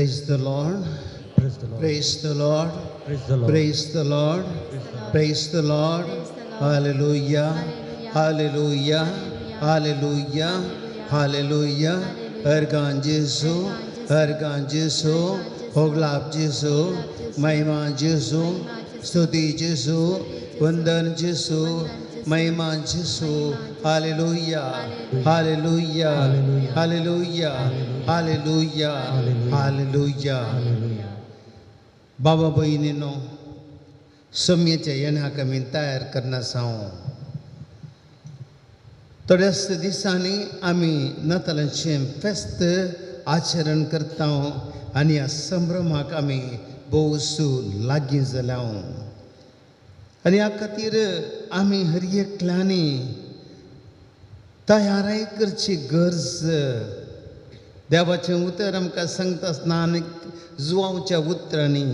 Praise the Lord. Praise the Lord. Praise the Lord. Praise the Lord. Praise the Lord. Praise the Lord. Hallelujah. Hallelujah. Hallelujah. Hallelujah. हरगान जेसू, हरगान जेसू, होगलाप जेसू, महिमा जेसू, स्तुति जेसू, वंदन जेसू, महिमा जेसू. Hallelujah. Hallelujah. Hallelujah. Hallelujah. Hallelujah. बाबा भयणीनो, सम्येच्या येण्याक आमी तयार करना साव. थोड्याच दिसांनी आमी नातालांचें फेस्त आचरण करता आनी ह्या संभ्रमाक आमी भोवसू लागीं जाल्या. आनी ह्या खातीर आमी हर एकल्यांनी तयाराय करची गरज. देवाचें उतर आमकां सांगता आसतना आनी जुवांवच्या उतरांनी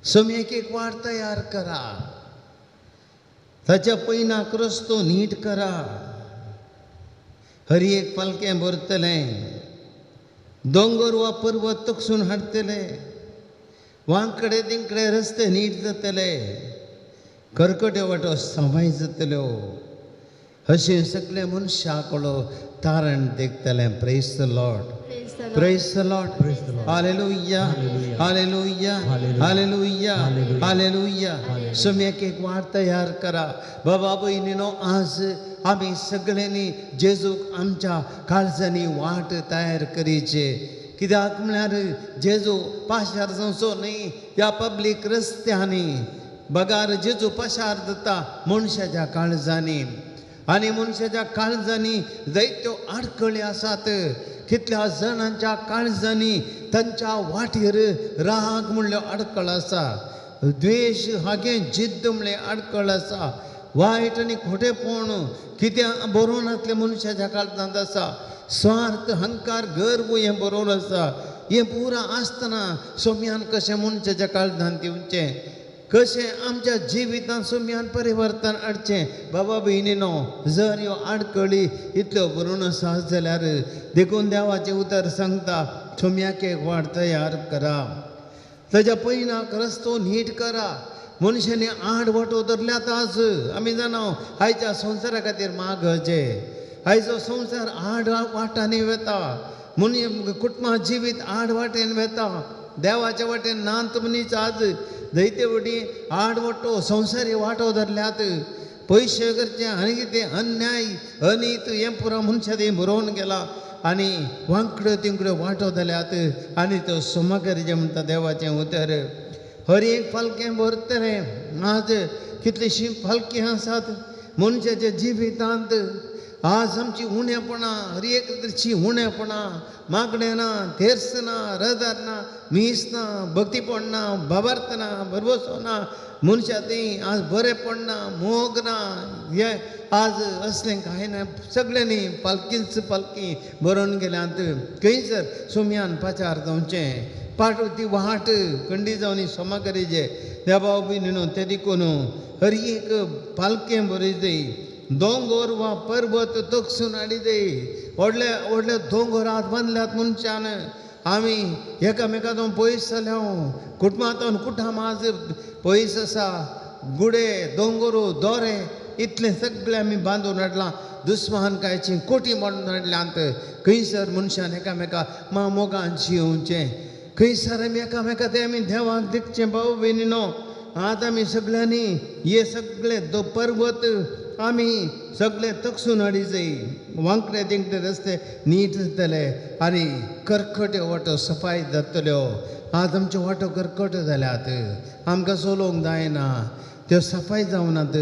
सम्यक एक वाट तयार करा, ताच्या पयनाक रस्तो नीट करा. हर एक पालकें भरतलें, दोंगर वा पर्वत तकसून हाडटले, वांकडे तिंकडे रस्ते नीट जातले, करकट्यो वाटो सवाय जातल्यो. अशें सगळें मनशाकडो तारण देखतलें. Praise the Lord. Praise the Lord. Hallelujah. Hallelujah. Hallelujah. Hallelujah. सम्यक एक वाट तयार करा. बाबा भयणीनो, आज आमी सगळ्यांनी जेजूक आमच्या काळजांनी वाट तयार करीचे. कित्याक म्हळ्यार जेजू पाशार जावचो न्हय ह्या पब्लीक रस्त्यांनी, बगार जेजू पाशार जाता मनशाच्या काळजांनी. आनी मनशाच्या काळजांनी जायत्यो आडखळी आसात. कितल्या जाणांच्या काळजांनी तांच्या वाटेर राग म्हणल्यो आडखळ आसा, द्वेश हागें जिद्द म्हणलें आडखळ आसा, वायट आनी खोटेपण कितें बरोवन आसलें मनशाच्या काळजांत आसा, स्वार्थ अहंकार गर्व हें बरोवन आसा. हें पुरा आसतना सोम्यान कशें मनशाच्या काळजांत दिवचें, कशें आमच्या जिवितांत सोम्यान परिवर्तन हाडचें. बाबा भयणीनो, जर ह्यो आडखळी इतल्यो बरोवन आसा जाल्यार देखून देवाचें उतर सांगता, सोम्याक एक वाट तयार करा, ताच्या पयनाक रस्तो नीट करा. मनशांनी आड वाटो धरल्यात. आज आमी जाणा आयच्या संवसारा खातीर मागचे, आयचो संवसार आड वाटांनी वता, मनी कुटुंबा जिवीत आड वाटेन वता, देवाच्या वाटेन नात मनीस आज जायते वटी आड वाटो संवसारी वाटो धरल्यात. पयशे करचे आनी कितें अन्याय अनीत हें पुरा मनशां तें बरोवन गेला आनी वांकड्यो तिंकड्यो वाटो जाल्यात. आनी त्यो सोमाकरीचें म्हणटा देवाचें उतर, हर एक फालकें भरतलें. आज कितलींशीं फालकीं आसात मनशाच्या जिवितांत. आज आमची उणेपणां, हर एक तरेचीं उणेपणां, मागणें ना, थेर्स ना, रजार ना, मीस ना, भक्तीपण ना, भावार्थ ना, भरवसो ना, मनशा थंय आज बरेपण ना, मोग ना, हें आज असलें कांय ना. सगळ्यांनी पालकीच पालकी बरोवन गेल्यात. खंयसर सोम्यान पाचार जावचें, पाट ती वाट खंडी जावन सोमा करीचे. देवा भयणीनो, तें देखून हर एक पालकें बरयतय, दोंगर वा पर्वत तकसून हाडितय. व्हडले व्हडले दोंगर हात बांदल्यात मनशान. आमी एकामेकांतून पयस जाल्या, कुटुंबांतून कुटाम आज पयस आसा. गुडे दोंगर दोरे इतलें सगळें आमी बांदून हाडलां. दुस्मानकायची कोटी बांदून हाडल्यांत. खंयसर मनशान एकामेका मा मोगान जियोवचें, खंयसर आमी एकामेका तें आमी देवाक देखचें. भाव भयणीनो, आतां आमी सगळ्यांनी हे सगळे पर्वत आमी सगळे तकसून हाडी जाय. वांकडे तिंकडे रस्ते नीट जातले आनी करकट्यो वाटो सफाय जातल्यो. आज आमच्यो वाटो करकट्यो जाल्यात, आमकां चलोवंक जायना, त्यो सफाय जावनात.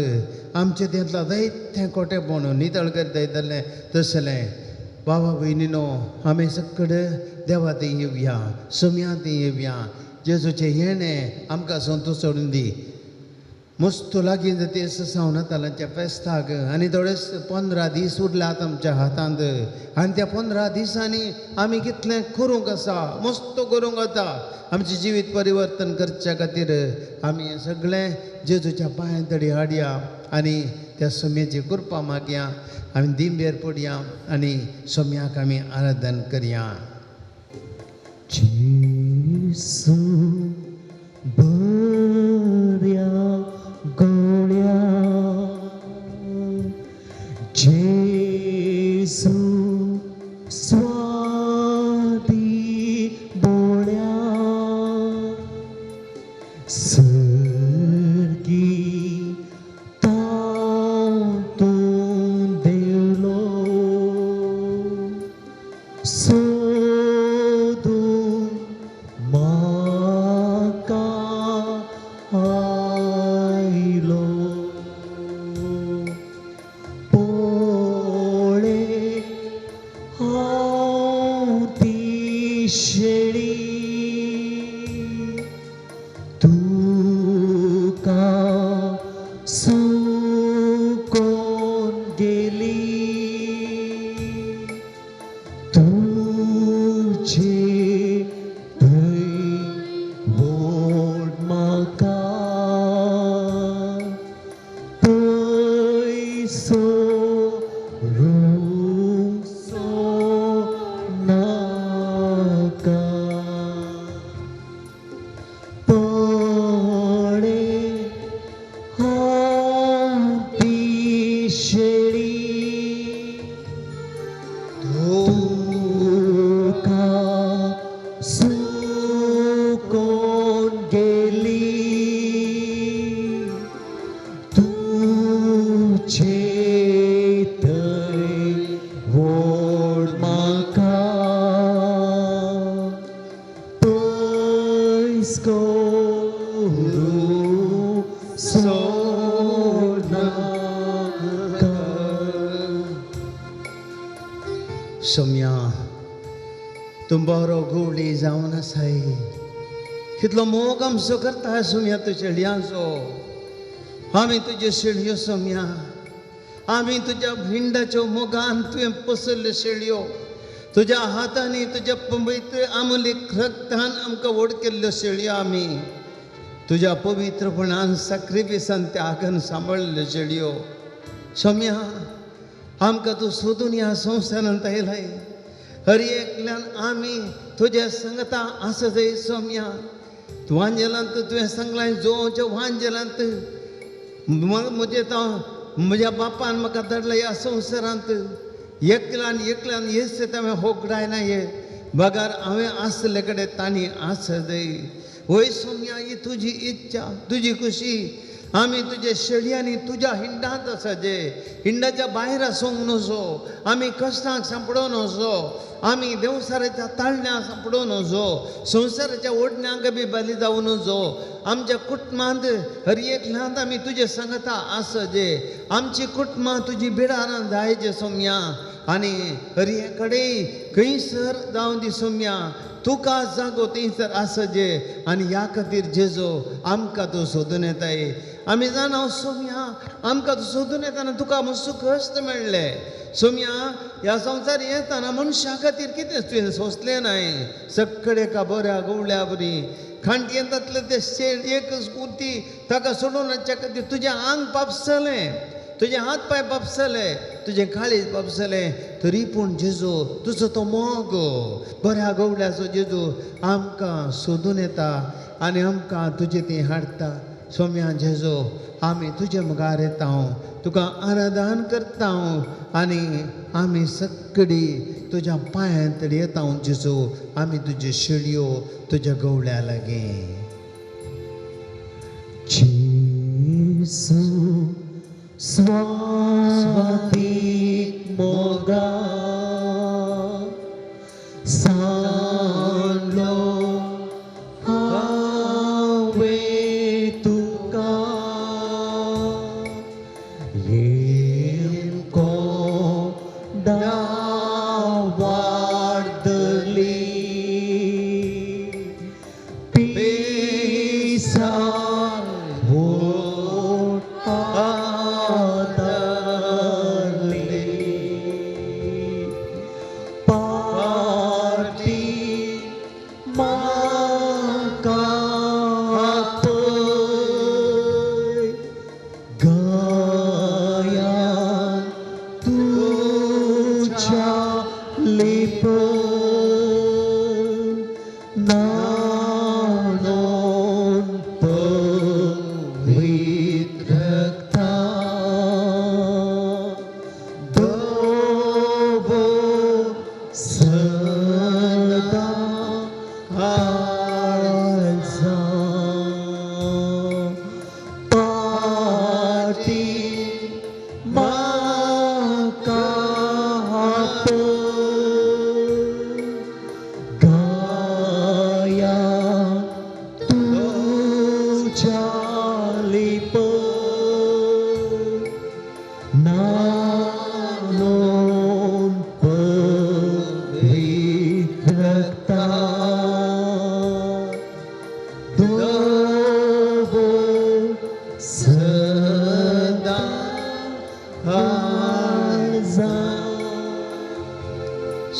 आमचें तेंतलो जायतें खोटेपण नितळ करता येतलें तसलें. बाबा भयणीनो, आमी सगळे देवा थंय येवया, सोम्या थंय येवया. जेजूचें येणें आमकां संतोश सोडून दी. मस्त लागीं जाता सावन नातालांच्या फेस्ताक आनी थोडेच 15 दीस उरल्यात आमच्या हातांत. आनी त्या 15 दिसांनी आमी कितलें करूंक आसा, मस्त करूंक वता. आमचें जिवीत परिवर्तन करच्या खातीर आमी हें सगळें जेजूच्या पांयां तडी हाडया आनी त्या सोम्याची कृपा मागया. आमी दिंबेर पडया आनी सोम्याक आमी आराधन करया. जेजू बऱ्या गवळ्या, जेजू स्वादी बोळ्या, सर्गी तातूं देवलो सोदून म्हाका आयलो. पोळे हांव ती शेळी तुका सुकोन गेली, तुझे थंय वोड म्हाका पयसो रुसो नाका. पळे हांव ती शेळी तुका सुकोन गेली, तुझे थंय वोड म्हाका पयस करूं सोडनाका. सोम्या, तूं बरो गवळी जावन आसाय. कितलो मोग आमचो करता सोम्या तूं शेळयांचो. आमी तुज्यो शेळयो सोम्या, आमी तुज्या भिंडाच्यो मोगान तुवें पसरल्ल्यो शेळयो, तुज्या हातांनी तुज्या पवित्र आमलीक रक्तान आमकां व्हड केल्ल्यो शेळयो, आमी तुज्या पवित्रपणान साक्रिफिसान त्यागान सांबाळिल्ल्यो शेळयो. सोम्या, आमकां तूं सोदून ह्या संवसारांत आयलाय. हर एकल्यान आमी तुज्या संगता आसा जाय सोम्या. वांजेलांत तुवें सांगलां, जोच्या वांजेलांत म्हजें तो म्हज्या बापान म्हाका धाडला ह्या संवसारांत. एकल्यान एकल्यान येस हांवें होगडायना हे बगर हांवें आसले कडेन तांणी आसा जाय. वय सोम्या, ही तुजी इच्छा, तुजी खुशी. आमी तुज्या शेळयांनी तुज्या हिंडांत आसा जे हिंडाच्या भायर आसूंक नजो. आमी कश्टांक सांपडूं नजो, आमी देवसाराच्या ताळण्यांक सांपडूं नजो, संवसाराच्या ओडण्यांक बी बली जावं नजो. आमच्या कुटुंबांत हर एकल्यांत आमी तुजे सांगता आसा जे आमची कुटुंबां तुजी बिडारां जाय जे सोम्या. आनी हर कडेन खंयसर जावं दी सोम्या, तुका जागो थंयसर आसा जे. आनी ह्या खातीर जेजो आमकां तूं सोदून येताय. आमी जाणा सोम्या, आमकां तूं सोदून येताना तुका मातसो कश्ट मेळ्ळें सोम्या. ह्या संवसार येताना मनशा खातीर कितें तुवें सोंसलें नाय. सगळे एका बऱ्या गवळ्या बरी खांटयेंतले ते शेळ एक उरती ताका सोडून वचच्या खातीर तुजें आंग पापसलें, तुजे हात पांय बापसले, तुजें काळीज बापसलें. तरी पूण जेजू तुजो तो मोग बऱ्या गवळ्याचो जेजू आमकां सोदून येता आनी आमकां तुजें तें हाडटा. सोम्या जेजू, आमी तुजे मुखार येता, तुका आराधन करता आनी आमी सगळी तुज्या पांयांत येता जेजू. आमी तुज्यो शेळयो तुज्या गवळ्या लागीं. जेजू स्वातीक मोगा सांडलो हांवें तुका, येमको वाडदली पिसा वोट आदरली पार्टी म्हाका पय गया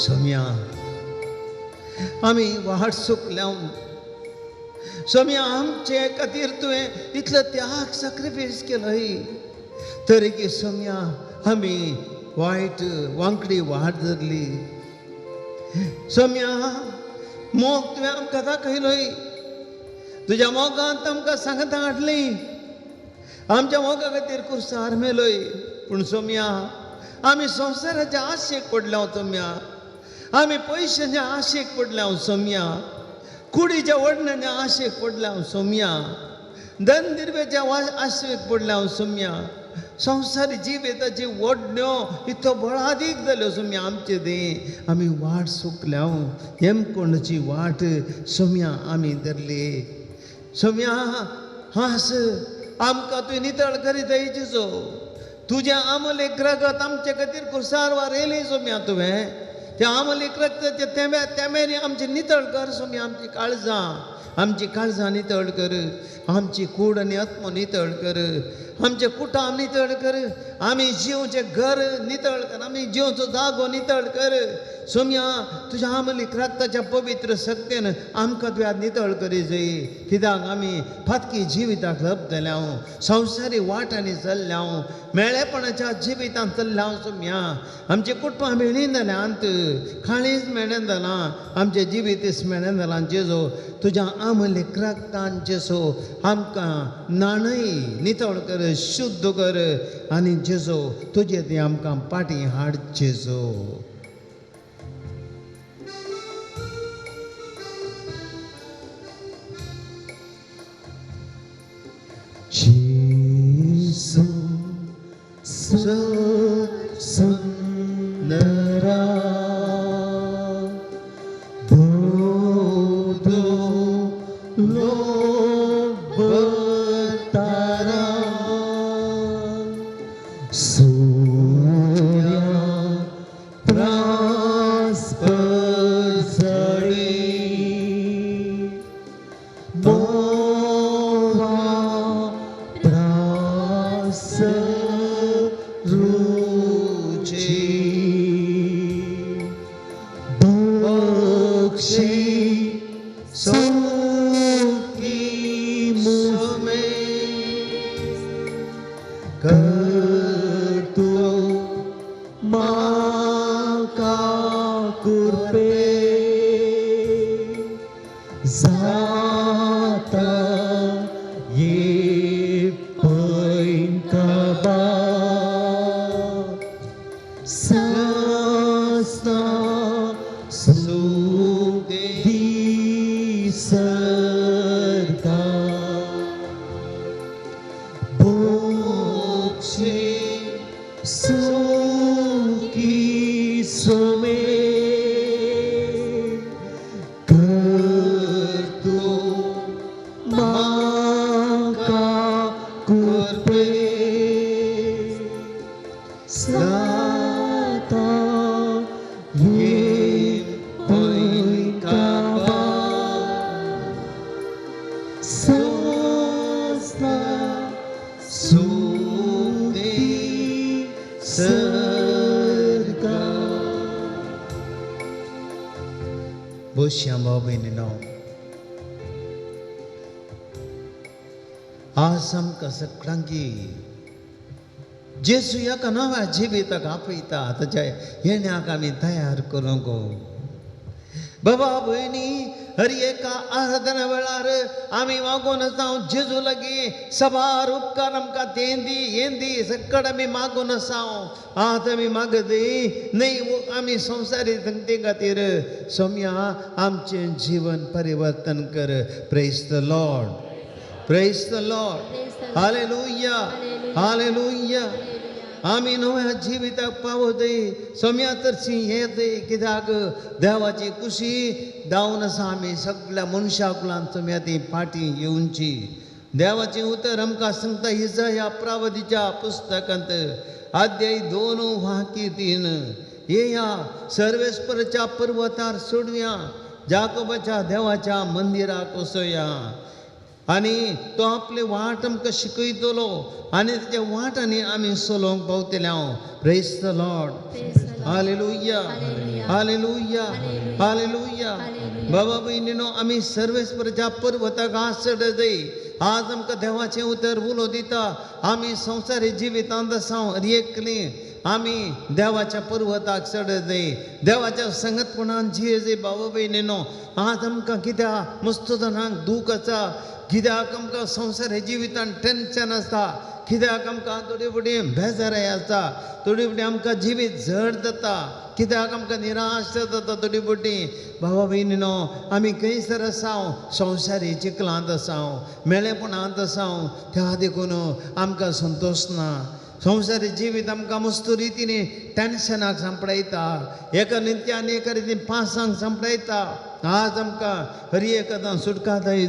सोम्या आमी वाट चुकल्या सोम्या आमचे खातीर तुवें इतलो त्याग सॅक्रिफायस केलोय तरी सोम्या आमी वायट वांकडी वाट धरली. सोम्या मोग तुवें आमकां दाखयलोय तुज्या मोगांत आमकां सांगता हाडली आमच्या मोगा खातीर कुर्सार मेलोय. पूण सोम्या आमी संवसाराच्या आशेक पडल्या सोम्या आमी पयशांच्या आशेक पडल्या सोम्या कुडीच्या वडण्याच्या आशेक पडल्या सोम्या धन दिर्वेच्या आशेक पडल्या सोम्या संवसारी जिविताची ओडण्यो इतलो बळादीक जाल्यो सोम्या आमचे ते आमी वाट चुकल्या हेमकोंडची वाट सोम्या आमी धरली. सोम्या हांस आमकां तुवें नितळ करीत जेजू तुजें आमलेक रगत आमचे खातीर कुर्सार वारयलें सोम्या तुवें त्या आमलेक रगताच्या तेंब्या तेंब्यांनी आमचें नितळ कर सोम्या आमची काळजां आमची काळजां नितळ कर आमची कूड आनी आत्मो नितळ कर आमचें कुटाम नितळ कर आमी जिवचें घर नितळ कर आमी जिवचो जागो नितळ कर. सोम्या तुज्या आमलीक रगताच्या पवित्र शक्तेन आमकां तुवें नितळ करी जाय कित्याक आमी फातकी जिविताक लभतल्या संवसारी वाटांनी चल्ल्या मेळेपणाच्या जिवितांत चल्ल्या सोम्या आमचें कुटुंबां मेळीन जाल्यांत खाणीच मेळेन जालां आमचें जिवीत मेळेन जालां जेजो तुज्या आमलीक रगतान जेजो आमकां न्हाणय नितळ कर शुद्ध कर आनी जेजो तुजें तें आमकां पाटी हाड जेजो. जेजू सुंदरा बोधो लोबतारा सूर्या त्रास पडसळी मोवा त्रास रुची बक्षी सुखी मुसमे करतो माका कुर्पे जाता ये पैंकबा सासना सुख दिसरता बोक्षे सुखी सुमे करतो माका कुर्पे जाता ये पैंकबा सासना सुख दिसरता. बोश्या भाव भयणीनो आज आमकां सगळ्यांकी जेजू एका नव्या जिविताक आपयता ताच्या येण्याक आमी तयार करूंक. बाबा भयणी हर एका आराधना वेळार आमी मागून आसा जेजू लागीं सबार उपकार आमकां तेंदी येंदी सगळें आमी मागून आसा. आतां आमी मागत न्हय आमी संवसारी संगते खातीर सोम्या आमचें जीवन परिवर्तन कर. Praise the Lord, praise the Lord, hallelujah, hallelujah. आमी नव्या जिविताक पावतय सोम्या तरशी येतय कित्याक देवाची खुशी दावन आसा आमी सगळ्या मनशाकुलान सोम्या ती फाटी येवची. देवाचें उतर आमकां सांगता इजाया प्रावदीच्या पुस्तकांत अध्याय 2 वाक्य 3 येया सर्वेस्पराच्या पर्वतार सोडुया जाकोबाच्या देवाच्या मंदिराक वचोया. आनी तो आपली वाट आमकां शिकयतलो आनी तेच्या वाटांनी आमी चलोवंक पावतले. हांव praise the Lord. Hallelujah, hallelujah, hallelujah. बाबा भयणीनो, आमी सर्वेस्पराच्या पर्वताक आज चडत. आज आमकां देवाचें उतर उलो दिता. आमी संवसारी जिवितांत आसा एकली आमी देवाच्या पर्वताक चडत, देवाच्या संगतपणान जिये. बाबा भयणीनो, आज आमकां कित्याक मस्त जाणांक दूख आसा, कित्याक आमकां संवसारी जिवितान टेन्शन आसता, कित्याक आमकां थोडी फुडें बेजाराय आसता, थोडी फुडें आमकां जिवीत जड जाता, कित्याक आमकां निराश जाता थोडी फुडें. बाबा भयणीनो, आमी खंयसर आसा, संवसारी चिखलांत आसा, मेळेपणांत आसा, त्या देखून आमकां संतोश ना. संवसारी जिवीत आमकां मस्त रितीन टेन्शनाक सांपडायता, एका नित्यान एका रितीन पांसांक सांपडायता. आज आमकां हर एकादां सुटका जाय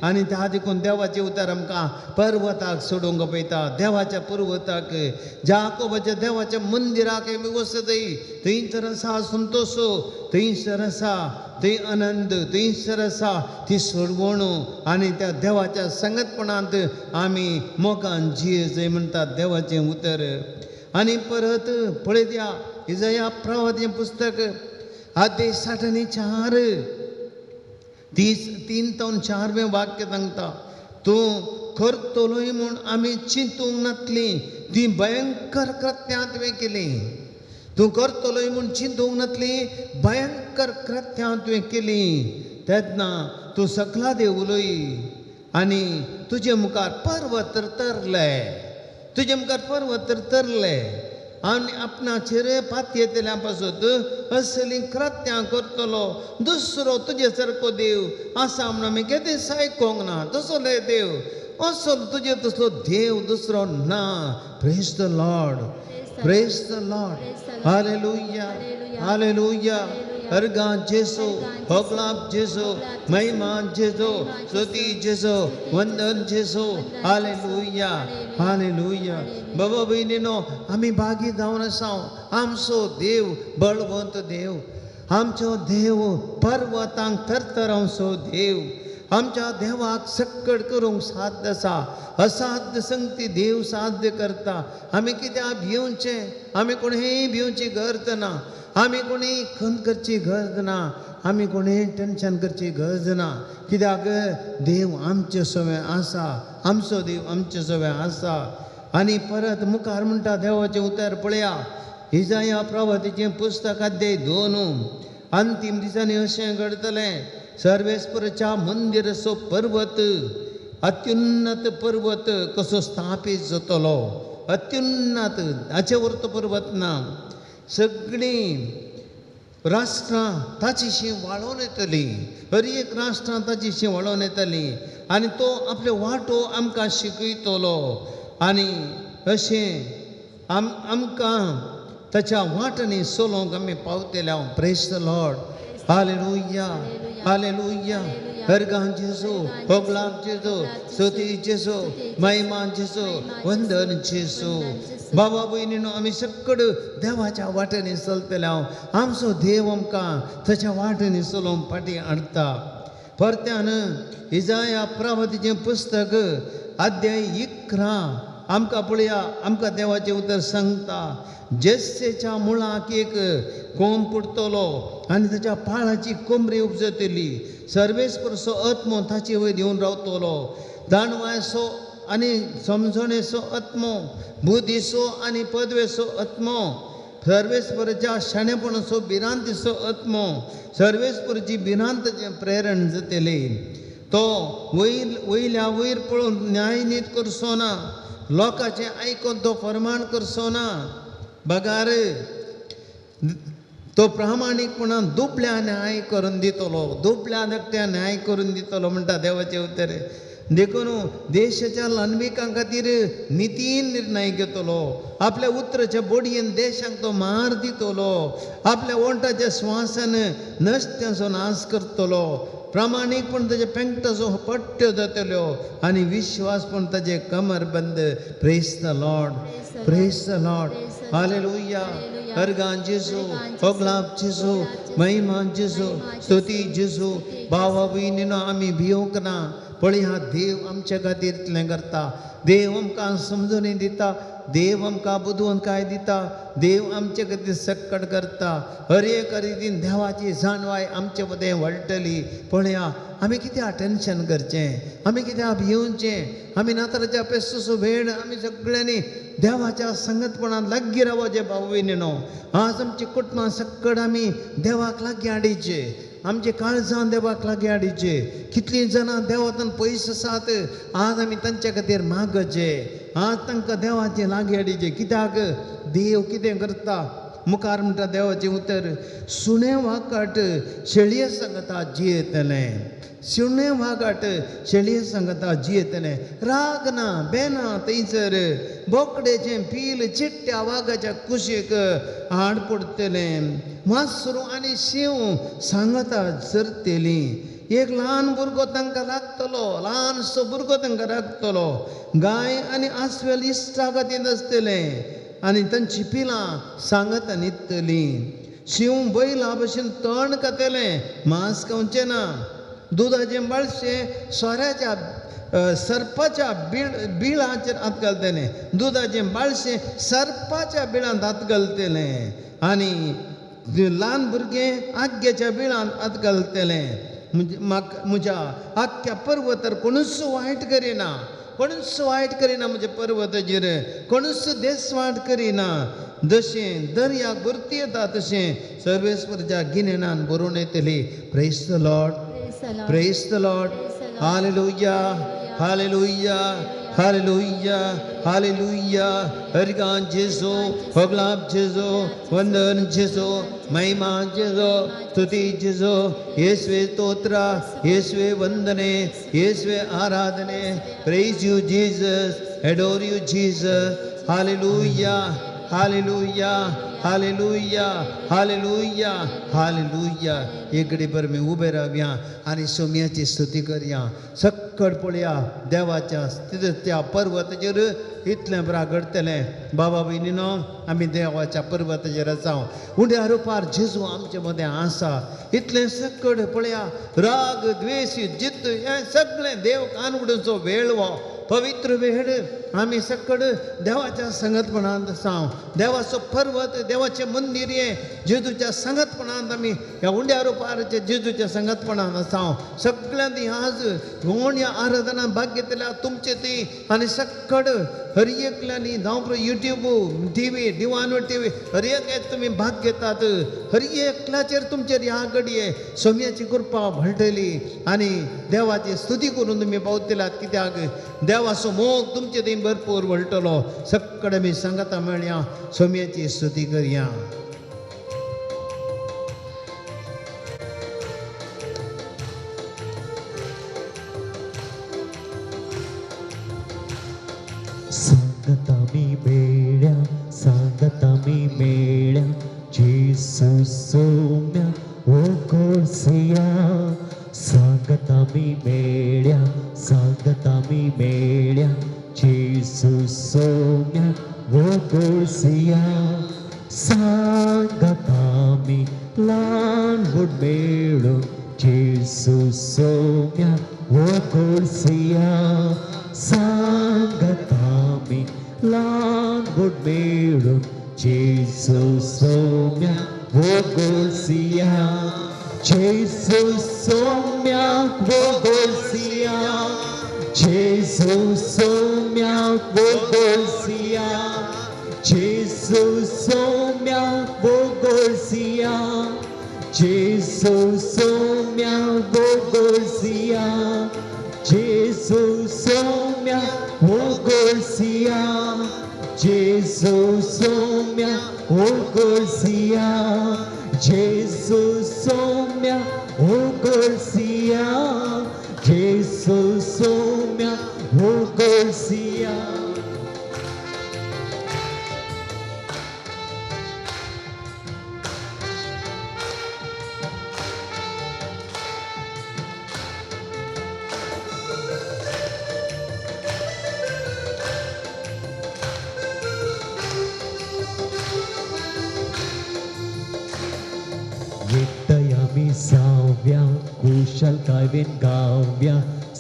आनी त्या देखून देवाचें उतर आमकां पर्वताक सोडूंक पळयता. देवाच्या पर्वताक, जाकोबाच्या देवाच्या मंदिराक आमी वचतय, थंयसर आसा संतोश, थंयसर आसा थंय आनंद, थंयसर आसा ती सोडवण आनी त्या देवाच्या संगतपणांत आमी मोगान जिये म्हणटा देवाचें उतर. आनी परत पळयता इजया प्रवादाचें पुस्तक आदेश 64 3 तावन 4वें वाक्य सांगता, तूं करतलोय म्हूण आमी चिंतूंक नातली ती भयंकर कृत्यां तुवें केली. तूं करतलोय म्हूण चिंतूंक नातली भयंकर कृत्यां तुवें केली. तेन्ना तूं सकला देंवलोय आनी तुजे मुखार पर्वत तरले, तुजे मुखार पर्वत तरले आनी आपणाचेर पातयेतल्या पासत असलीं कृत्यां करतलो दुसरो तुजे सारको देव आसा म्हूण आमी केदींच आयकोंक ना. तसलो देव असो तुजे तसलो देव दुसरो ना. Praise the Lord, praise the Lord. Hallelujah, hallelujah. अर्गां जेसो, होगलाप जेसो, महिमा जेसो, स्तुती जेसो, वंदन जेसो. Hallelujah, hallelujah. बाबा भयणीनो, आमी भागी जावन आसा. आमचो देव बळवंत देव, आमचो देव पर्वतांक थरथरावचो देव, आमच्या देवाक सक्कड करूंक साध्य आसा. असाध्य संगती देव साध्य करता. आमी कित्याक भिवचें? आमी कोणेंय भिवची गरज ना, आमी कोणी खंत करची गरज ना, आमी कोणी टेन्शन करची गरज ना. कित्याक देव आमचे सवें आसा, आमचो देव आमचे सवें आसा. आनी परत मुखार म्हणटा देवाचें उतर पळया, इजाया प्रवादाचें पुस्तक अध्याय 2. अंतीम दिसांनी अशें घडतलें, सर्वेस्पराच्या मंदिराचो पर्वत अत्युन्नत पर्वत कसो स्थापीत जातलो. अत्युन्नत हाचे वरतो पर्वत ना. सगळीं राष्ट्रां ताचीशी वाळोवन येतलीं, हर एक राष्ट्रां ताचीशी वाळोवन येतलीं आनी तो आपलो वांटो आमकां शिकयतलो. आनी अशें आमकां ताच्या वाटांनी चलोवंक आमी पावतले. हांव praise the Lord. Hallelujah, hallelujah. अर्गां जेसो, होगलाप जेसो, स्तुती जेसो, महिमा जेसो, वंदन जेसो. बाबा भयणीनो, आमी सक्कड देवाच्या वाटेंनी चलतले. हांव आमचो देव आमकां ताच्या वाटेंनी चलोवंक फाटीं हाडटा. परत्यान इजाया प्रवादाचें पुस्तक अध्याय 11 आमकां पळया, आमकां देवाचें उतर सांगता, जेस्सेच्या मुळाक एक कोंब पुडटलो आनी ताच्या पाळाची कोमरी उपजतली. सर्वेस्परचो आत्मो ताचे वयर येवन रावतलो. दाणवायचो आनी समजणेचो आत्मो, बुद्धीचो आनी पदवेचो आत्मो, सर्वेस्पराच्या शाणेपणाचो भिरांतीचो आत्मो, सर्वेस्पराची भिरांताचें प्रेरण जातलें. तो वयर वयल्या वयर पळोवन न्यायनीत करचो ना, लोकांचें आयकून तो फरमाण करचो ना, बगार तो प्रामाणीकपणान दुबळ्या न्याय करून दितलो, दुबळ्या धाकट्या न्याय करून दितलो म्हणटा देवाचें उतर. देखून देशाच्या ल्हानविकां खातीर नितीन निर्णय घेतलो, आपल्या उतराच्या बोडयेन देशाक तो मार दितलो, आपल्या ओंठाच्या श्वासान नश्ट्यांचो नाश करतलो. प्रामाणीकपण ताजे पेंकटाचो पट्ट्यो जातल्यो आनी विश्वासपण ताजे कमरबंद. Praise the Lord, praise the Lord. Hallelujah. अर्गां जेजू, होगलाप जेजू, महिमा जेजू, स्तुती जेजू. भावा भयणीनो, आमी भिवंक ना, पळया देव आमच्या खातीर इतलें करता. देव आमकां समजून दिता, देव आमकां बुदवंतकाय दिता, देव आमचे खातीर सक्कड करता. हर एक रितीन देवाची जाणवाय आमचे मदें वाडटली. पळया आमी कित्याक टेंशन करचें, आमी कित्याक भिवचें, आमी नातराच्या पेस्तोसो वेळ आमी सगळ्यांनी देवाच्या संगतपणान लागीं रावचें भाव भयणीनो. आज आमची कुटुंबां सक्कड आमी देवाक लागीं हाडीचे, आमचे काळजान देवाक लागीं हाडीचे. कितलीं जाणां देवांतल्यान पयस आसात, आज आमी तांच्या खातीर मागचे, आज तांकां देवाचें लागीं हाडीचे. कित्याक देव कितें करता मुखार म्हणटा देवाचें उतर, सुणें वाकाट शेळये सांगता जियेतलें, सुणें वागाट शेळये सांगता जियेतलें. राग ना बेना थंयसर बोकडेचें पील चिट्ट्या वागाच्या कुशीक हाड पडटलें. वासरू आनी शींव सांगता चरतलीं. एक ल्हान भुरगो तांकां लागतलो, ल्हानसो भुरगो तांकां लागतलो. गाय आनी आस्वेल इश्टागतींत आसतलें आनी तांची पिलां सांगता न्हिदतलीं. शींव बैला भशेन तण खातलें, मांस खावचें ना. दुदाचें बाळशें सोऱ्याच्या सर्पाच्या बिळाचेर हात घालतलें, दुदाचें बाळशें सर्पाच्या बिळांत हात घालतलें आनी ल्हान भुरगें आग्याच्या बिळांत हात घालतलें. म्हाका म्हज्या आख्ख्या पर्वतार कोणूच वायट करिना, कोणूच वायट करिना म्हज्या पर्वताचेर, कोणूच देसवाट करिना. जशें दर्याक भरती येता तशें सर्वेस्वरच्या गिन्यानान भरून येतली. Praise the Lord, praise the Lord. Hallelujah, hallelujah, hallelujah, hallelujah. हरिगान जेजू, होगलाब जेजू, वंदन जेजू, महिमा जेजू, स्तुती जेजू. येसवे स्तोत्र, येसवे वंदने, येसवे आराधने. Praise you Jesus, adore you Jesus. Hallelujah, hallelujah, hallelujah, hallelujah, hallelujah. एक घडी भर मी उबे रावया आनी सोम्याची स्तुती करया. सक्कड पळया देवाच्या त्या पर्वताचेर इतलें बरा घडटलें. बाबा भयणीनो, आमी देवाच्या पर्वताचेर आसा. उंड्या रुपार जेजू आमचे मदें आसा. इतलें सक्कड पळया राग द्वेश जिद्द हें सगळें देव कान उडोवचो वेळ हो पवित्र वेळ. आमी सक्कड देवाच्या संगतपणांत आसा. देवाचो पर्वत, देवाचें मंदीर हें जेजूच्या संगतपणांत आमी ह्या उंड्या रुपारच्या जेजूच्या संगतपणांत आसा. सगळ्यांत आज कोण ह्या आराधना भाग घेतल्या तुमचे ती आनी सक्कड हर एकल्यांनी जावं YouTube T V divine T V हर एक तुमी भाग घेतात. हर एकल्याचेर तुमचेर ह्या घडये सोम्याची कृपा भळटली आनी देवाची स्तुती करून तुमी पावतल्यात. कित्याक देवाचो मोग तुमचे थंय भरपूर वळटलो. सक्कड आमी सांगता मेळया, सोम्याची स्तुती करया. सांगता मी मेळ्या, सांगता मी मेळ्या, जेसू सोम्या ओ गोडसिया. सांगता मी मेळ्या, सांगता मी मेळ्या, जेसू सोम्या ओ गोडसिया. सांगता मी ल्हान व्हड मेळून, जेसू सोम्या ओ गोडसिया. सांगता मी ल्हान व्हड मेळून, जेसू सोम्या ओ गोडसिया. जेसू सोम्या ओ गोडसिया, जेसू सोम्या ओ गोडसिया, जेसू सोम्या ओ गोडसिया, जेसू सोम्या ओ गोडसिया, जेसू सोम्या ओ गोडसिया, जेसू सोम्या ओ गोडसिया, जेसू सोम्या ओ गोडसिया, जेसू सोम्या ओ गोडसिया. एकटयामी साव्या कुशल गायवेन गाव्या,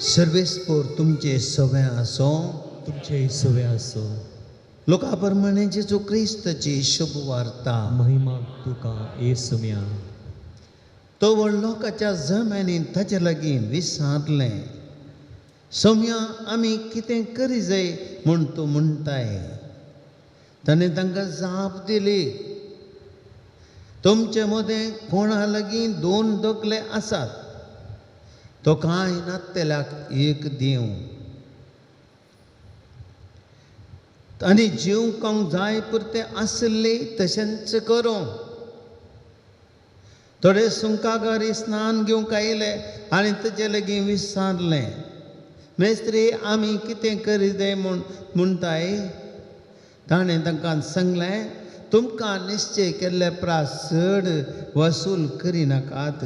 सर्वेस्पोर तुमचे सवे आसो, तुमचे सवे आसो। लोका प्रमाणे जेजू क्रिस्ताची शुभ वार्ता। महिमा तुका येसुम्या। तो व्हड लोकाच्या जम्यांनी ताचे लागीं विसारलें, सोम्या आमी कितें करी जाय म्हूण तूं म्हणटाय। ताणें तांकां जाप दिली, तुमचे मदें कोणा लागीं दोन दोकले आसात, तो कांय नात्तेल्याक एक दिवं आनी जेवंक जाय पुरतें आसलें तशेंच करूं। थोडे सुंकागारी स्नान घेवंक आयले आनी ताचे लागीं विचारलें, मेस्त्री आमी कितें करी जाय म्हूण म्हणटाय। ताणें तांकां सांगलें, तुमकां निश्चय केल्ले प्रास चड वसूल करिनाकात।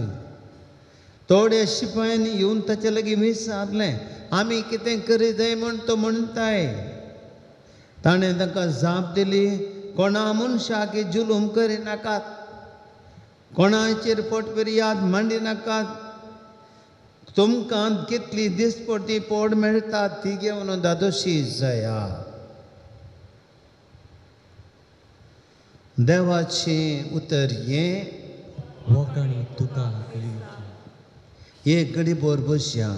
थोड्या शिपायांनी येवन ताचे लागीं विचारलें, आमी कितें करी जाय म्हूण तो म्हणटाय। ताणें तांकां जाप दिली, कोणा मनशाक जुलूम करिनाकात, कोणाचेर पोटफिर्याद मांडिनाकात, तुमकां कितली दिसपटी पोड मेळटा ती घेवन दादोशी जाया। देवाचें उतर हें। वखाणी तुका एक घडी भर बसया।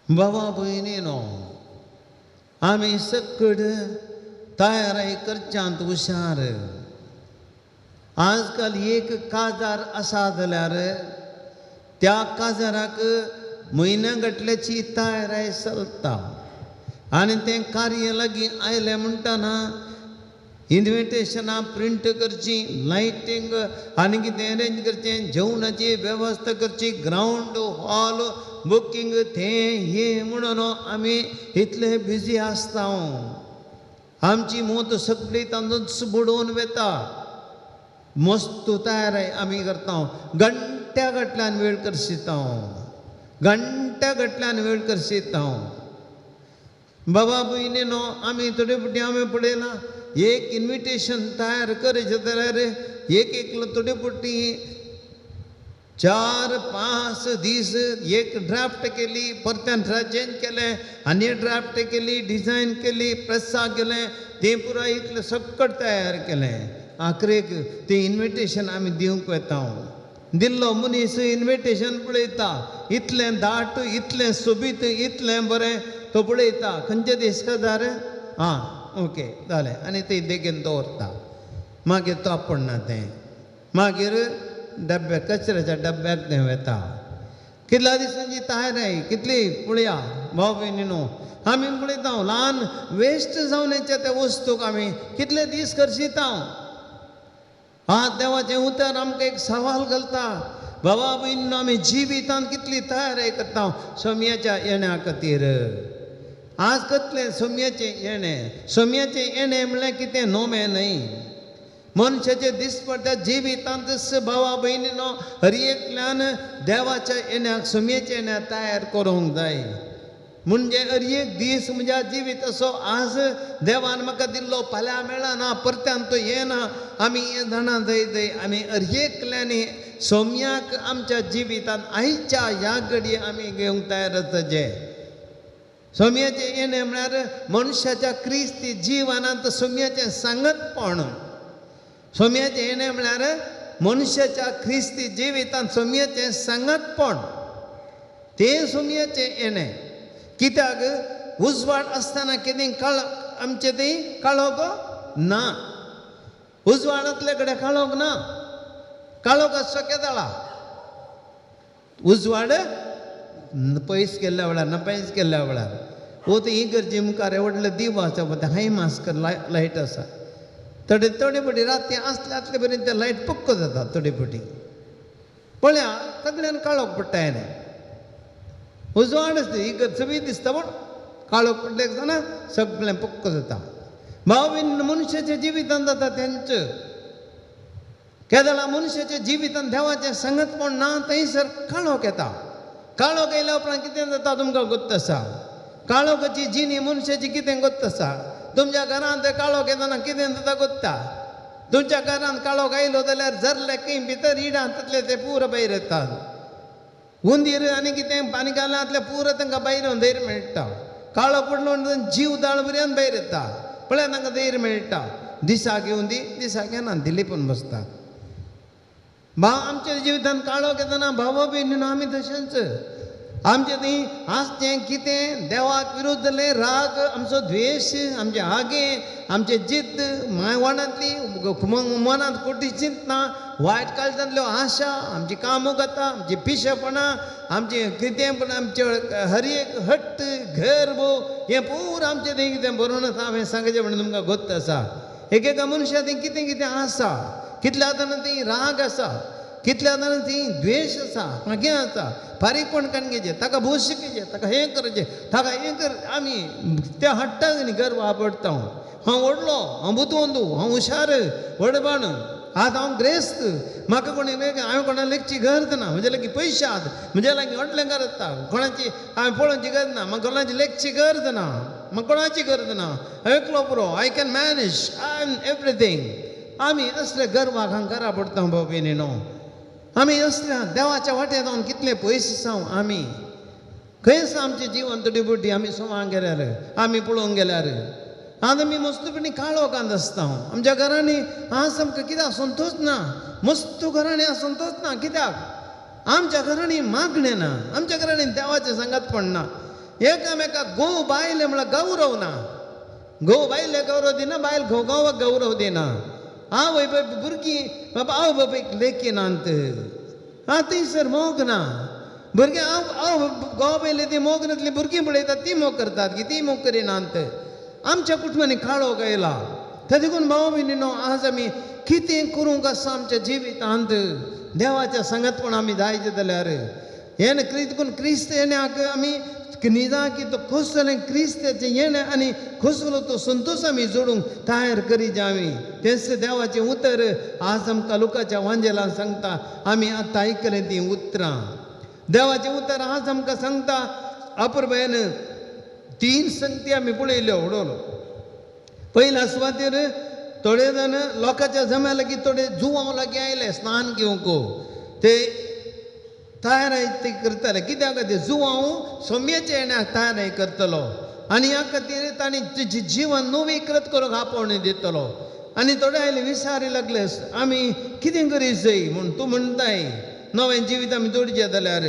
बाबा भयणीनो, आमी सकड तयाराय करच्यांत हुशार। आजकाल एक काजार आसा जाल्यार त्या काजाराक म्हयन्या गटल्याची तयाराय चलता आनी तें कार्य लागीं आयलें म्हणटना इन्विटेशनां प्रिंट करची, लायटींग आनी कितें अरेंज करचें, जेवणाची वेवस्था करची, ग्रावंड हॉल बुकींग तें हें म्हणून आमी इतले बिजी आसता। आमची मोत सगळी तांदूच बुडोवन वता। मस्त तयार आमी करता, घंट्या गटल्यान वेळ करशिता, घंट्या गटल्यान वेळ करशिता। बाबा भयणीनो, आमी थोडे फावटी आमी पळयलां एक इन्विटेशन तयार करचें जाल्यार एक एकलो थोडे फावटी 4-5 दीस एक ड्राफ्ट केली, परत्यान चेंज केलें आनी ड्राफ्ट केली, डिजायन केली, प्रेसाक गेलें, तें पुराय इतलें सकट तयार केलें। आखरेक तें इन्विटेशन आमी दिवंक वता। दिल्लो मनीस इन्विटेशन पळयता, इतलें दाट, इतलें सोबीत, इतलें बरें, तो पळयता खंयचे दीस काजार, आं ओके जालें, आनी तें देगेन दवरता। मागीर तो आपणना तें मागीर डब्या कचऱ्याच्या डब्याक तें वता। कितल्या दिसांची तयारी कितली पळया भाव भयणीनो, आमी पळयता ल्हान वेस्ट जावन येच्या त्या वस्तूक आमी कितले दीस करशिता। आज देवाचें उतर आमकां एक सवाल घालता, बाबा भयणीनो, आमी जिवितांत कितली तयारी करता सोम्याच्या येण्या खातीर। आज कसलें सोम्याचें येणें? सोम्याचें येणें म्हणल्यार कितें नोमें न्हय। मनशाचे दिसपट्ट्या जिवितांत भावा भयणीनो हर एकल्यान देवाच्या येण्याक सोम्याच्या येण्याक तयार करूंक जाय। म्हणजे हर एक दीस म्हज्या जिवीत असो आज देवान म्हाका दिल्लो फाल्यां मेळना, परत्यान तो येना, आमी हें जाणा जाय जाय। आमी हर एकल्यांनी सोम्याक आमच्या जिवितांत आयच्या ह्या घडये आमी घेवंक तयार आसचें। सोम्याचें येणें म्हळ्यार मनशाच्या क्रिस्ती जिवनांत सोम्याचें सांगतपण। सोम्याचें येणें म्हळ्यार मनशाच्या क्रिस्ती जिवितांत सोम्याचें सांगतपण, तें सोम्याचें येणें। कित्याक उजवाड आसतना कितें काळ आमचें तें काळोख ना, उजवाडांतले कडेन काळोख ना, काळोख आसचो केदळा उजवाड पयस केल्ल्या वेळार ना, पयस केल्ल्या वेळार वो ती इगर्जे मुखार व्हडलें दिवो आसा पळय, हाय मास्क लायट आसा, थोडे थोडे फावटी राती आसले आसले पर्यंत ते लायट पक्को जाता। थोडे फावटी पळया सगळ्यान काळोख पडटा, हें उजवाड आसता इगर्ज सगळी दिसता, पूण काळोख पडले आसतना सगळें पक्को जाता। भाव भयण मनशाच्या जिवितांत जाता तेंच केदळा मनशाच्या जिवितांत देवाचें सांगतपण ना, थंयसर काळोख येता। काळोख येयल्या उपरांत कितें जाता तुमकां गोत्त आसा। काळोखाची जिणी मनशाची कितें गोत्त आसा। तुमच्या घरांत काळोख येतना कितें जाता गोत्ता। तुमच्या घरान काळोख आयलो जाल्यार जरले खंय भितर इडांतले ते पुरो भायर येतात. उंदीर आनी कितें आनी घालांतले पुरो तांकां भायर येवन धैर्य मेळटा. काळो पडलो म्हणून जीव दाळ बऱ्यान भायर येता, पळय तांकां धैर्य मेळटा. दिसाक येवन दी दिसाक येना दिली पण बसतात. भाव आमच्या जिवितान काळोख येतना भाव भयणीनो आमी तशेंच आमचें थंय आसचें कितें देवाक विरोध जालें, राग, आमचो द्वेश, आमचें आगे, आमचें जिद्द, मायवाणांतली मनांत खोटी चिंतना, वायट काळजांतल्यो आशा, आमची कामुकता, आमची पिशेपणां, आमचें कितें पण आमचे हर एक हट्ट गर्व हें पुरो आमचें थंय कितें बरोवन आसा. हांवें सांगचें म्हणून तुमकां गोत्त आसा. एकेका मनशा थंय कितें कितें आसा, कितल्या जाणां थंय राग आसा, कितल्या जाणां थंय द्वेश आसा, हागें आसा, फारीकपण काडून घेवचें, ताका भोस शिकयचें, ताका हें करचें, ताका हें कर. आमी त्या हट्टाक न्ही गर्व आपडटा. हांव व्हडलो, हांव बुदवंत, हांव हुशार, व्हडबाण, आतां हांव ग्रेस्त, म्हाका कोणी हांवें कोणा लेखची गरज ना, म्हजे लागीं पयशे आसात, म्हजे लागीं व्हडलें गरज आसा, कोणाची हांवें पळोवची गरज ना, म्हाका कोणाची लेखची गरज ना, म्हाका कोणाची गरज ना, हांव एकलो पुरो, I can manage, I am everything. आमी असले गर्वाक हांकारा पडटा भाव भयणीनो. आमी असल्या देवाच्या वाटेर जावन कितले पयस जावं आमी खंय आसा आमचें जिवन तुटी बुटी. आमी सोमांक गेल्यार, आमी पळोवंक गेल्यार आतां आमी मस्तपणी काळोखांत आसता. आमच्या घरांनी आज आमकां कित्याक संतोश ना, मस्त घरांनी आज संतोश ना. कित्याक आमच्या घरांनी मागणें ना, आमच्या घरांनी देवाचें सांगात पडना, एकामेकाक घोव बायले म्हळ्यार गौरव ना, घोव बायले गौरव दिना, बायल घोव घोवाक गौरव दिना, आवय बापूय भुरगीं बाबा आवय बापूयक लेखिनात, आं थंयसर मोग ना. भुरगीं हांव हांव घोव बायले ती मोग नासली भुरगीं पळयतात ती मोग करतात की ती मोग करिनात. आमच्या कुटुंबांनी काळोख आयला. ते देखून भाव भयणीनो आज आमी कितें करूंक आसा आमच्या जिवितांत देवाच्या सांगातपण आमी जायचे जाल्यार हें देखून क्रिस्त येण्याक आमी निजा की तो खोस जालें क्रिस्ताचें येणें आनी खोसलो तो संतोश आमी जोडूंक तयार करीत आमी. तेंच देवाचें उतर आज आमकां लुकाच्या वांजेलान सांगता. आमी आतां आयकलें तीं उतरां. देवाचें उतर आज आमकां सांगता. अपुरबायेन तीन संगती आमी पळयल्यो उडोवलो. पयल्या सुवातेर थोडे जाण लोकांच्या जम्या लागीं थोडे जुवांव लागीं आयले स्नान घेवंक, ते तयाराय ते करताले. कित्याक ते जुवांव सोम्याच्या येण्याक तयाराय करतलो आनी ह्या खातीर तांणी तुजें जिवन नवीकृत करूंक आपोवणें दितलो. आनी थोडे आयले विचारी लागले आमी कितें करीत जाय म्हूण तूं म्हणटाय नवें जिवीत आमी जोडचें जाल्यार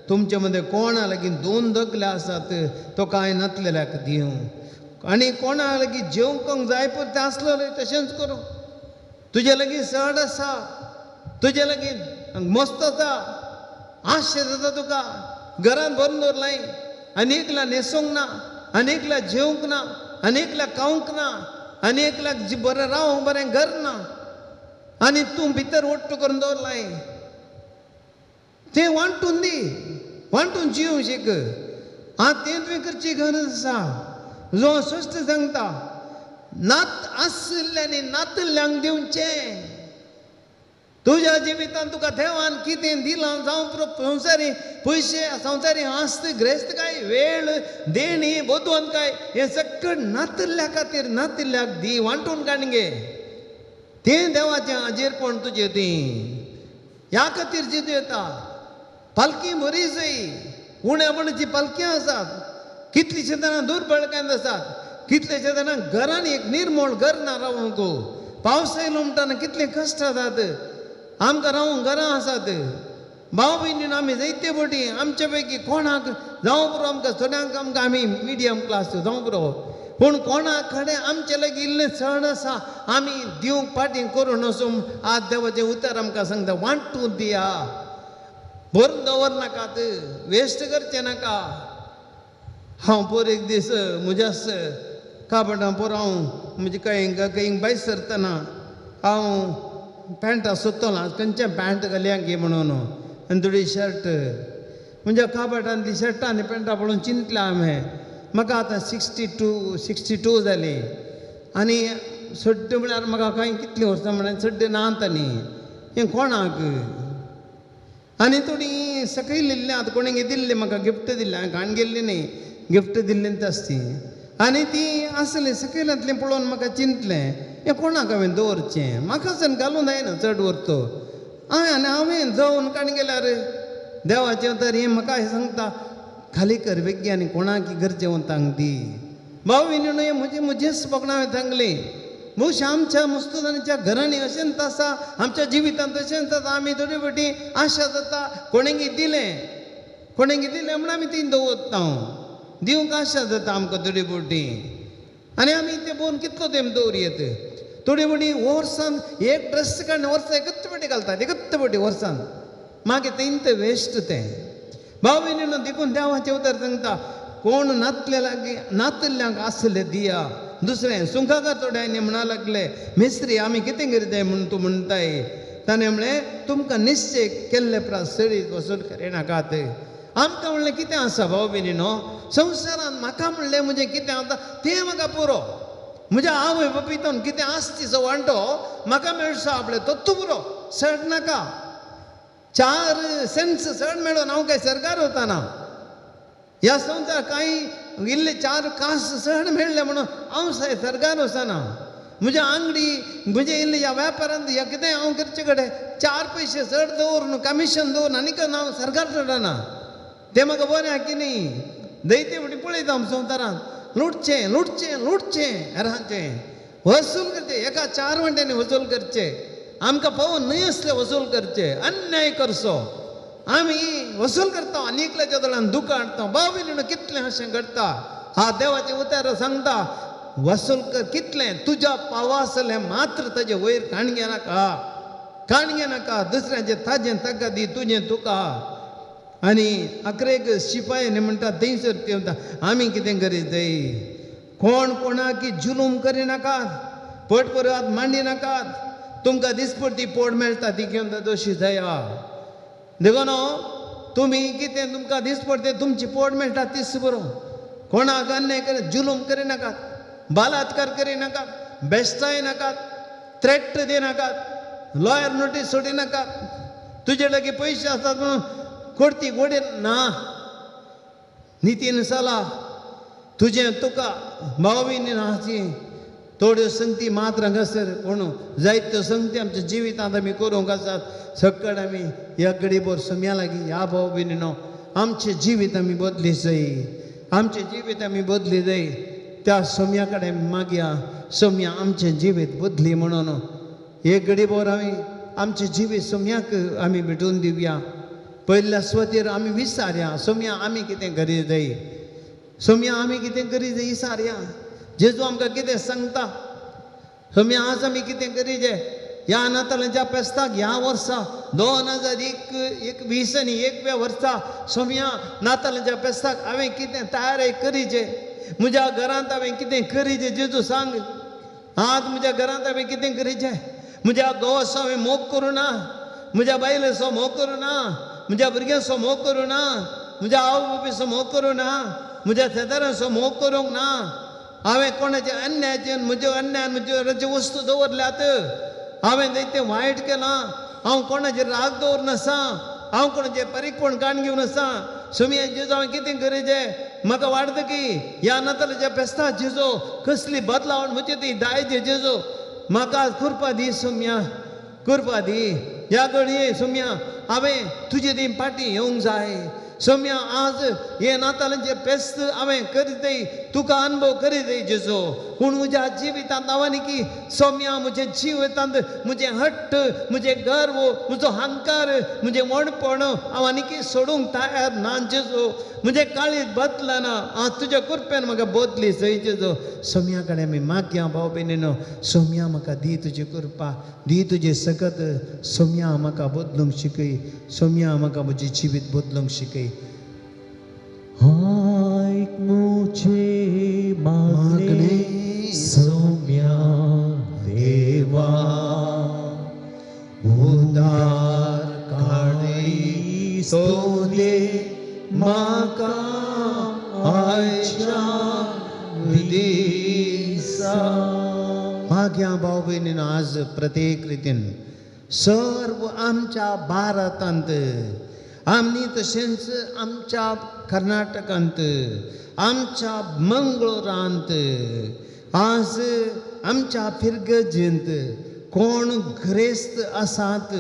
तुमचे मदें कोणा लागीं दोन दगले आसात तो कांय नातलेल्याक दिवं आनी कोणा लागीं जेवंक जाय पुरतें आसलें तशेंच करूं. तुजे लागीं चड आसा, तुजे लागीं मस्त आसा, आशे जाता तुका, घरान भरून दवरलाय आनी एकल्या न्हेसूंक ना, आनी एकल्या जेवंक ना, आनी एकल्या खावंक ना, आनी एकल्याक बरें रावंक बरें घर ना, आनी तूं भितर ओट्ट करून दवरलाय. तें वांटून दी, वांटून जिवंक शीक. आं तें तुवें करची गरज आसा. जो स्पश्ट सांगता नात आशिल्ल्यांनी नातिल्ल्यांक दिवचें. तुज्या जिवितांत तुका देवान कितें दिलां जावं संवसारी पयशे, संवसारी आस्त, ग्रेस्तकाय, वेळ, देणी, बुदवंतकाय हें सगळें नातिल्ल्या खातीर नातिल्ल्याक दी, वांटून काडून घे. तें देवाचें हाजीरपण तुजें ती ह्या खातीर जितू येता. पालकी बरी जाय, उण्या म्हणची पालकी आसात, कितलीशीं जाणां दुर्बळकांत आसात, कितलेशे जाणां घरांनी एक निर्मळ घर ना रावंक. पावस आयलो म्हणटना कितले कश्ट जातात आमकां रावंक घरां आसात. भाव भयणीन आमी जायते फावटी आमचे पैकी कोणाक जावं पुरो, आमकां थोड्यांक आमकां आमी मिडियम क्लास जावं पुरो, पूण कोणा कडेन आमचे लागीं इल्लें चड आसा आमी दिवंक फाटीं करून वचून आज देवाचें उतर आमकां सांगता वांटून दिया, भरून दवर नाकात, वेस्ट करचें नाका. हांव पोर एक दीस म्हज्याच कापडां पोर हांव म्हजे खंय खंय भायर सरतना हांव पॅण्टां सोदतलो खंयचें पॅण्ट घालया गे म्हणून आनी थोडी शर्ट म्हज्या काबाटांतली शर्टां आनी पॅण्टां पळोवन चिंतलें हांवें. म्हाका आतां 62 जाली आनी सड्ड म्हळ्यार म्हाका कांय कितलीं वर्सां म्हळ्यार सड्ड नात आनी हें कोणाक आनी थोडी सकयल इल्लें आतां कोणें दिल्ली म्हाका गिफ्ट दिल्लें, हांवें घाण गेल्ली न्ही, गिफ्ट दिल्ली आस ती आनी ती आसली सकयलांतली पळोवन म्हाका चिंतलें. हें कोणाक हांवें दवरचें, म्हाका घालूं जायना चड व्हरतो. हांवें आनी हांवें जावन काण गेल्यार देवाचें तर हें म्हाका सांगता खाली कर वेगळी आनी कोणाक गरजेवंतांक दी. भाव भयणीनो हें म्हजें म्हजेंच भोगणां हांवें सांगलें. भोवशा आमच्या मुस्तुदांच्या घरांनी अशेंच आसा, आमच्या जिवितांत अशेंच आसा. आमी थोडी फावटी आशा जाता कोणेंगी दिलें, कोणेंगी दिलें म्हूण आमी ती दवरता, दिवंक आशा जाता आमकां थोडी फावटी आनी आमी तें पळोवन कितलो तेंप दवरयेत. थोडी फावटी वर्सान एक ड्रेस काडून वर्सा एकच फावटी घालतात, एकच फावटी वर्सान, मागीर तें वेस्ट तें. भाव भयणीनो देखून देवाचें उतर सांगता कोण नातले लागीं नातल्ल्यांक आसले दिया. दुसरें सुंखाकार थोड्यांनी म्हणा लागले मिस्त्री आमी कितें करताय म्हूण तूं म्हणटाय. ताणें म्हणलें तुमकां निश्चय केल्ले प्रास सडीत वसूल करिनाकात. आमकां म्हणलें कितें आसा भाव भयणीनो संवसारांत, म्हाका म्हणलें म्हजें कितें आसा तें म्हाका पुरो, म्हज्या आवय बापायतून कितें आसा तिचो वांटो म्हाका मेळचो आपलें तत्तू पुरो, चड नाका. 4 सेंट्स चड मेळोन हांव काय सरकार वताना. ह्या संवसार कांय इल्ले 4 कास चड मेळ्ळे म्हणून हांव सरकार वचना. म्हज्या आंगडी म्हजे इल्ले ह्या वेपारांत ह्या कितें हांव करचे कडेन 4 पयशे चड दवरून कमिशन दवरून आनी हांव सरकार चडना. तें म्हाका बरें आहा की न्ही. दैते फावटी पळयता हांव संवसारांत लुटचें लुटचें लुटचें हेरांचें वसूल करचें, एका 4 वांट्यांनी वसूल करचें, आमकां पळोवन न्हय असले वसूल करचे, अन्याय करचो. आमी वसूल करता आनी एकल्याच्या दोळ्यान दुकां हाडटा. भाव भयणीनो कितलें अशें घडटा. हा देवाचें उतर सांगता वसूल कर कितलें तुज्या पावासलें मात्र ताजे वयर काणगे नाका, काणगे नाका, दुसऱ्याचें ताजें ताका दी, तुजें तुका. आनी अकरेक शिपायनी म्हणटा थंयसर ते म्हणटा आमी कितें करीत जाय, कोण कोणाक जुलूम करिनाकात, पट परत मांडी नाकात, तुमकां दिसपडटी पोट मेळटा ती घेवन दोशी जाया. देखून तुमी कितें तुमकां दिसपडटे तुमची पोट मेळटा तीच बरो, कोणाक अन्याय करी जुलूम करिनाकात, बलात्कार करिनाकात, बेश्टाय नाकात, थ्रेट दिनाकात, लॉयर नोटीस सोडिनाकात, तुजे लागीं पयशे आसात म्हणून कोर्ती गोडे ना. नितीन सला तुजें तुका भाव भयणीनो थोड्यो संगती मात्र हांगासर कोण जायत्यो संगती आमच्या जिवितांत आमी करूंक आसात. सकड आमी ह्या गडीभर सम्या लागीं ह्या भाव भयणीनो आमचें जिवीत आमी बदली जाय, आमचें जिवीत आमी बदली जाय. त्या सम्या कडेन मागया सम्या आमचें जिवीत बदली म्हणून एक गडीभर आमी आमचें जिवीत सम्याक आमी भेटून दिवया. पयल्या सुवातेर आमी विचारया सम्या आमी कितें करी जाय, सम्या आमी कितें करी जाय विचारया. जेजू आमकां कितें सांगता सम्या आज आमी कितें करी जाय. ह्या नातालांच्या फेस्ताक ह्या वर्सा 2021 आनी 1व्या वर्सा सम्या नातालांच्या फेस्ताक हांवें कितें तयारी करी जाय, म्हज्या घरांत हांवें कितें करी जाय जेजू सांग. आज म्हज्या घरांत हांवें कितें करी जाय, म्हज्या घोवाचो हांवें मोग करूं ना, म्हज्या बायलेचो मोग करूं ना, म्हज्या भुरग्यांचो मोग करूं ना, म्हज्या आवय बापायचो मोग करूं ना, म्हज्या शेजाऱ्यांचो मोग करूंक ना. हांवें कोणाचे अन्यायाचेर म्हज्या अन्यायान म्हज्यो वस्तू दवरल्यात, हांवें तें वायट केलां, हांव कोणाचेर राग दवरून आसा, हांव कोणाचेर परीकपण काण घेवन आसा. सोमया जेजो हांवें कितें करीचें म्हाका वाडटा की ह्या नातालाच्या फेस्ता जेजो कसली बदलावण म्हजे ती दायजे जेजो म्हाका कृपा दी सोमया, कृपा दी. ह्या घडये सोमया हांवें तुजे ती पाटी येवंक जाय. सोम्या आज हे नातालांचें फेस्त हांवें करीत तुका अनुभव करीत जेजो, पूण म्हज्या जिवितांत हांवें की सोम्या म्हज्या जिवितांत म्हजें हट्ट, म्हजें गर्व, म्हजो अहंकार, म्हजें व्हडपण हांव आनी की सोडूंक तयार ना जेजो. म्हजें काळीज बदलना, आज तुज्या कृपेन म्हाका बदली सय जेजो. सोम्या कडेन आमी मागया भाव भयणीनो, सोम्या म्हाका दी तुजी कृपा, दी तुजी सकत, सोम्या म्हाका बदलूंक शिकय, सोम्या म्हाका म्हजें जिवीत बदलूंक शिकय. आयक मुझे मागणे सोम्या देवा, उदार काडे तो दे म्हाका आयच्या दिसा. मागया भाव भयणीनो आज प्रत्येक रितीन सर्व आमच्या भारतांत आमी तशेंच आमच्या कर्नाटकांत, आमच्या मंगळूरांत आज आमच्या फिरगजेंत कोण ग्रेस्त आसात,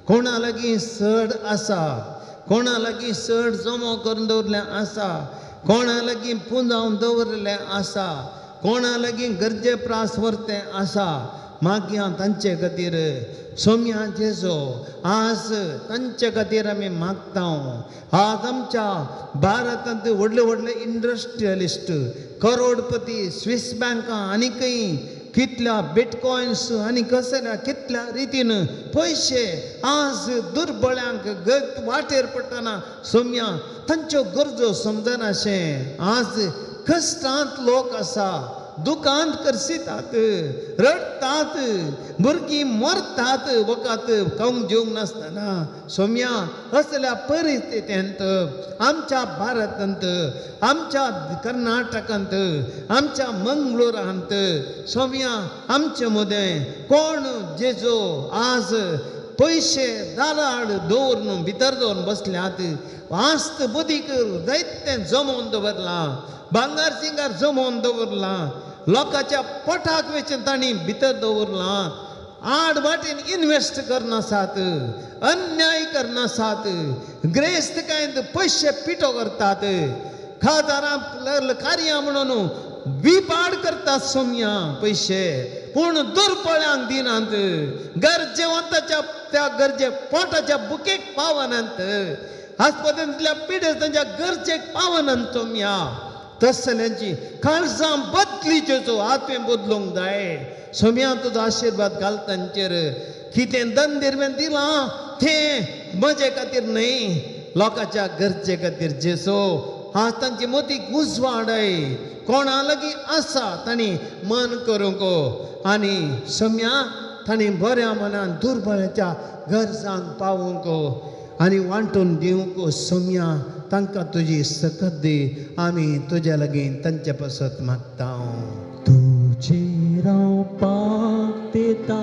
कोणा लागीं चड आसा, कोणा लागीं चड जमो करून दवरलें आसा, कोणा लागीं पुंजावन दवरिल्लें आसा, कोणा लागीं गरजे प्रास व्हरतें आसा, मागीर तांचे खातीर सोम्या जेजो आज तांचे खातीर आमी मागता. आज आमच्या भारतांत व्हडले व्हडले इंडस्ट्रियलिस्ट, करोडपती, स्विस बँकां आनीकय कितल्या बिटकॉयन्स आनी कसल्या कितल्या रितीन पयशे आज दुर्बळ्यांक गत वाटेर पडटना सोम्या तांच्यो गरजो समजनाशें. आज कश्टांत लोक आसा, दुकांत करसितात, रडटात, भुरगीं मरतात वखद खावंक जेवंक नासतना. सोम्या असल्या परिस्थितींत आमच्या भारतांत, आमच्या कर्नाटकांत, आमच्या मंगळुरांत सोम्या आमचे मदें कोण जेजो आज पयशे दाराड दवरून भितर दवरून बसल्यात, आस्त बुदीक जायतें जमोवन दवरलां, भांगार सिंगार जमोवन दवरलां, लोकांच्या पोटाक वेचून तांणी भितर दवरलां, आड वाटेन इनवेस्ट करनासात, अन्याय करनासात, ग्रेस्तकायेंत पयशे पिठो करतात, खादारां कार्यां म्हणून विपाड करतात सोम्या पयशे, पूण दुर्बळ्यांक दिनात, गरजेवंताच्या त्या गरजे पोटाच्या बुकेक पावनात, आस्पत्रेंतल्या पिडेस्तांच्या गरजेक पावनात सोम्या. तसल्यांची काळजां बदली जेजो, आत्मे बदलूंक जाय. सोम्या तुजो आशिर्वाद घाल तांचेर. कितें दंदिरवें दिलां तें म्हजे खातीर न्हय, लोकांच्या गरजे खातीर जेजो. आज तांची मतीक उजवाडाय, कोणा लागीं आसा तांणी मन करूंक आनी सोम्या तांणी बऱ्या मनान दुर्बळ्याच्या गरजांक पावूंक आनी वांटून दिवंक. सोम्या तांकां तुजी सकत दी, आमी तुज्या लागीं तांचे पासत मागता. तुजेर हांव पातेता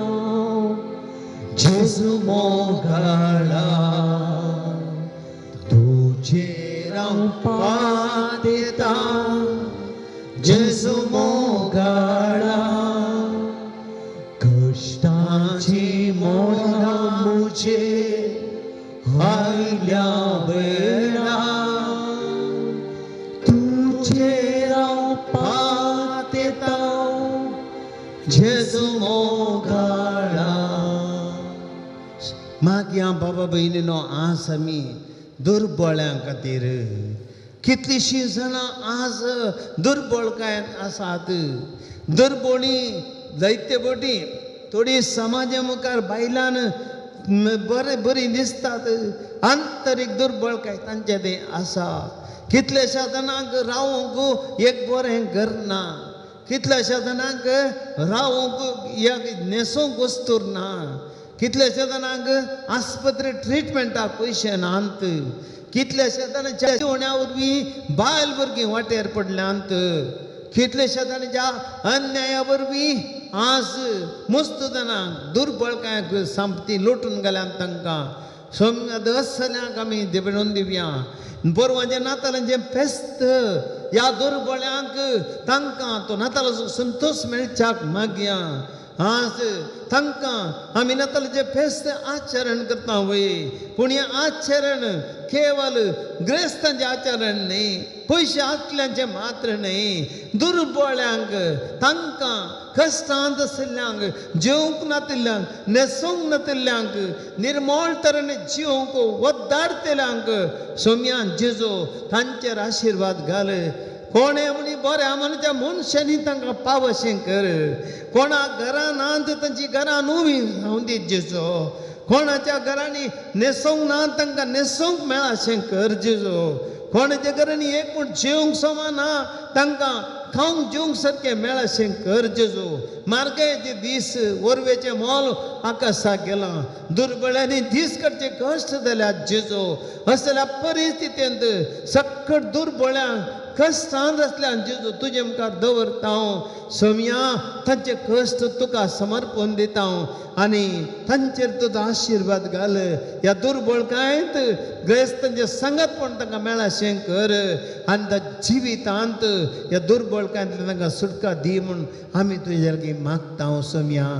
जेजू मोगाळा, तुजेर हांव पातेता जेजू मोगाळा, कश्टांची मोडां म्हजेर आयल्या वेळा, तुजेर हांव पातेता जेजू मोगाळा. मागीर बाबा भयणीनो आज आमी दुर्बळ्यां खातीर कितलींशीं जाणां आज दुर्बळकायेन आसात. दुर्बळी जायते बोटी थोडी समाजा मुखार बायलान बरें बरीं दिसतात, आंतरीक दुर्बळकाय तांचे तें आसा. कितल्याश्या जाणांक रावूंक एक बरें घर ना, कितल्याश्या जाणांक रावूंक एक न्हेसूंक वस्तूर ना, कितल्याश्या जाणांक आस्पत्रे ट्रिटमेंटाक पयशे नात, कितल्याश्या जाणांच्या जेवणा वरवीं बायल भुरगीं वाटेर पडल्यांत, कितल्याश्या जाणांच्या अन्याया वरवीं आज मस्त जाणांक दुर्बळकायेक सामती लोटून गेल्यान तांकां. सोम्या असल्यांक आमी देवणून दिवया. बरवांचें नातालांचें फेस्त ह्या दुर्बळ्यांक तांकां तो नातालाचो संतोश मेळच्याक मागया. आज तांकां आमी नातालाचें फेस्त आचरण करता वय, पूण हें आचरण केवल ग्रेस्तांचें आचरण न्हय, पयशे आसल्यांचें मात्र न्हय, दुर्बळ्यांक तांकां कश्टांत आशिल्ल्यांक, जेवंक नातिल्ल्यांक, न्हेसूंक नातिल्ल्यांक, निर्मळ तरेन जिवंक वद्दारतल्यांक सोम्या जेजो तांचेर आशिर्वाद घाल. कोणें म्हणी बऱ्या मनाच्या मनशांनी तांकां पावशें कर. कोणा घरां ना तांची घरां नवी जावं दी जेजो, कोणाच्या घरांनी न्हेसूंक ना तांकां न्हेसूंक मेळाशें कर जेजो, कोणाच्या घरांनी एक पूण जेवंक समा ना तांकां खावंक जेवंक सारकें मेळाशें कर जेजो. मार्गायेचे दीस वरवेचें मोल आकाशाक गेलां, दुर्बळ्यांनी दीस काडचे कश्ट जाल्यात जेजो. असल्या परिस्थितींत सक्कट दुर्बळ्यांक कश्टांत आसल्यान जेजू तुजे मुखार दवरता हांव सोमया तांचे कश्ट तुका समर्पण दिता हांव आनी तांचेर तुजो आशिर्वाद घाल ह्या दुर्बळकायेंत ग्रेस्तांचें सांगातपण तांकां मेळाशें कर आनी त्या जिवितांत ह्या दुर्बळकायेंतल्यान तांकां सुटका दी म्हूण आमी तुजे लागीं मागता सोमया.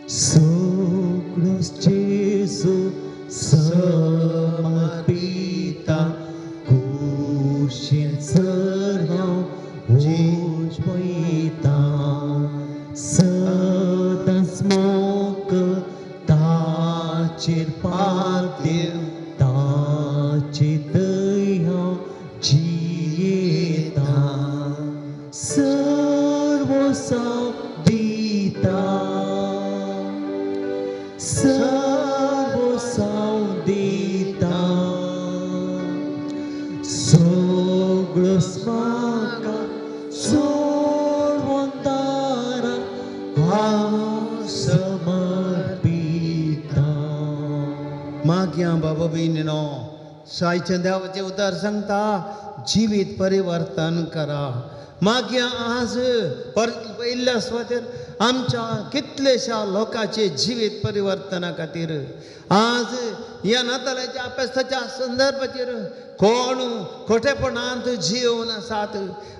सगळोच जेजू समर्पिता कुशीन सर हांव वयता सदांच मोग ताचेर पातेव ताचे दया जियेता सर्वसांव दिता सर्वसांव दिता सगळोच म्हाका सोडून दारा हांव समर्पिता. मागया बाबा भयणीनो सायच्या देवाचें उतर सांगता जिवीत परिवर्तन करा. मागया आज पयल्या सुवातेर आमच्या कितलेशा लोकांचे जिवीत परिवर्तना खातीर आज ह्या नातालाच्या अपेसाच्या संदर्भाचेर कोण खोटेपणांत जिवन आसात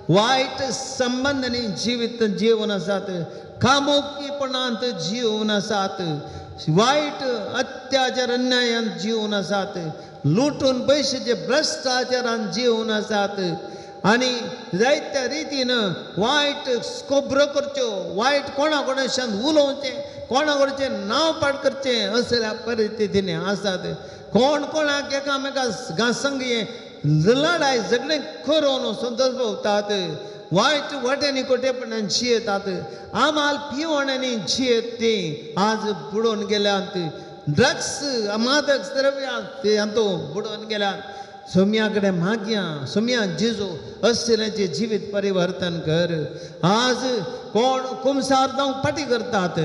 वायट संबंदांनी जिवीत जिवन आसात कामुकीपणांत जिवन आसात वायट अत्याचार अन्यायांत जिवन आसात लुटून पयशेचे भ्रश्टाचारान जिवन आसात आनी जायत्या रितीन वायट खबरो करच्यो वायट कोणा कोणाच्यान उलोवचें कोणा कोणाचें नांव पाड करचें असल्या परिस्थितीनी आसात. कोण कोणाक एकामेका संग लडाय झगडें करून संतोष भोवतात वायट वाट्यांनी कोटेपणान जियेतात आमाल पिवणांनी जियेत ती आज बुडोवन गेल्यात ड्रग्स मादक द्रव्यां ते हातूंत बुडोवन गेल्यात. सोम्या कडेन मागया सोम्या जेजू असल्याचें जिवीत परिवर्तन कर. आज कोण कुमसार जावंक पाटी करतात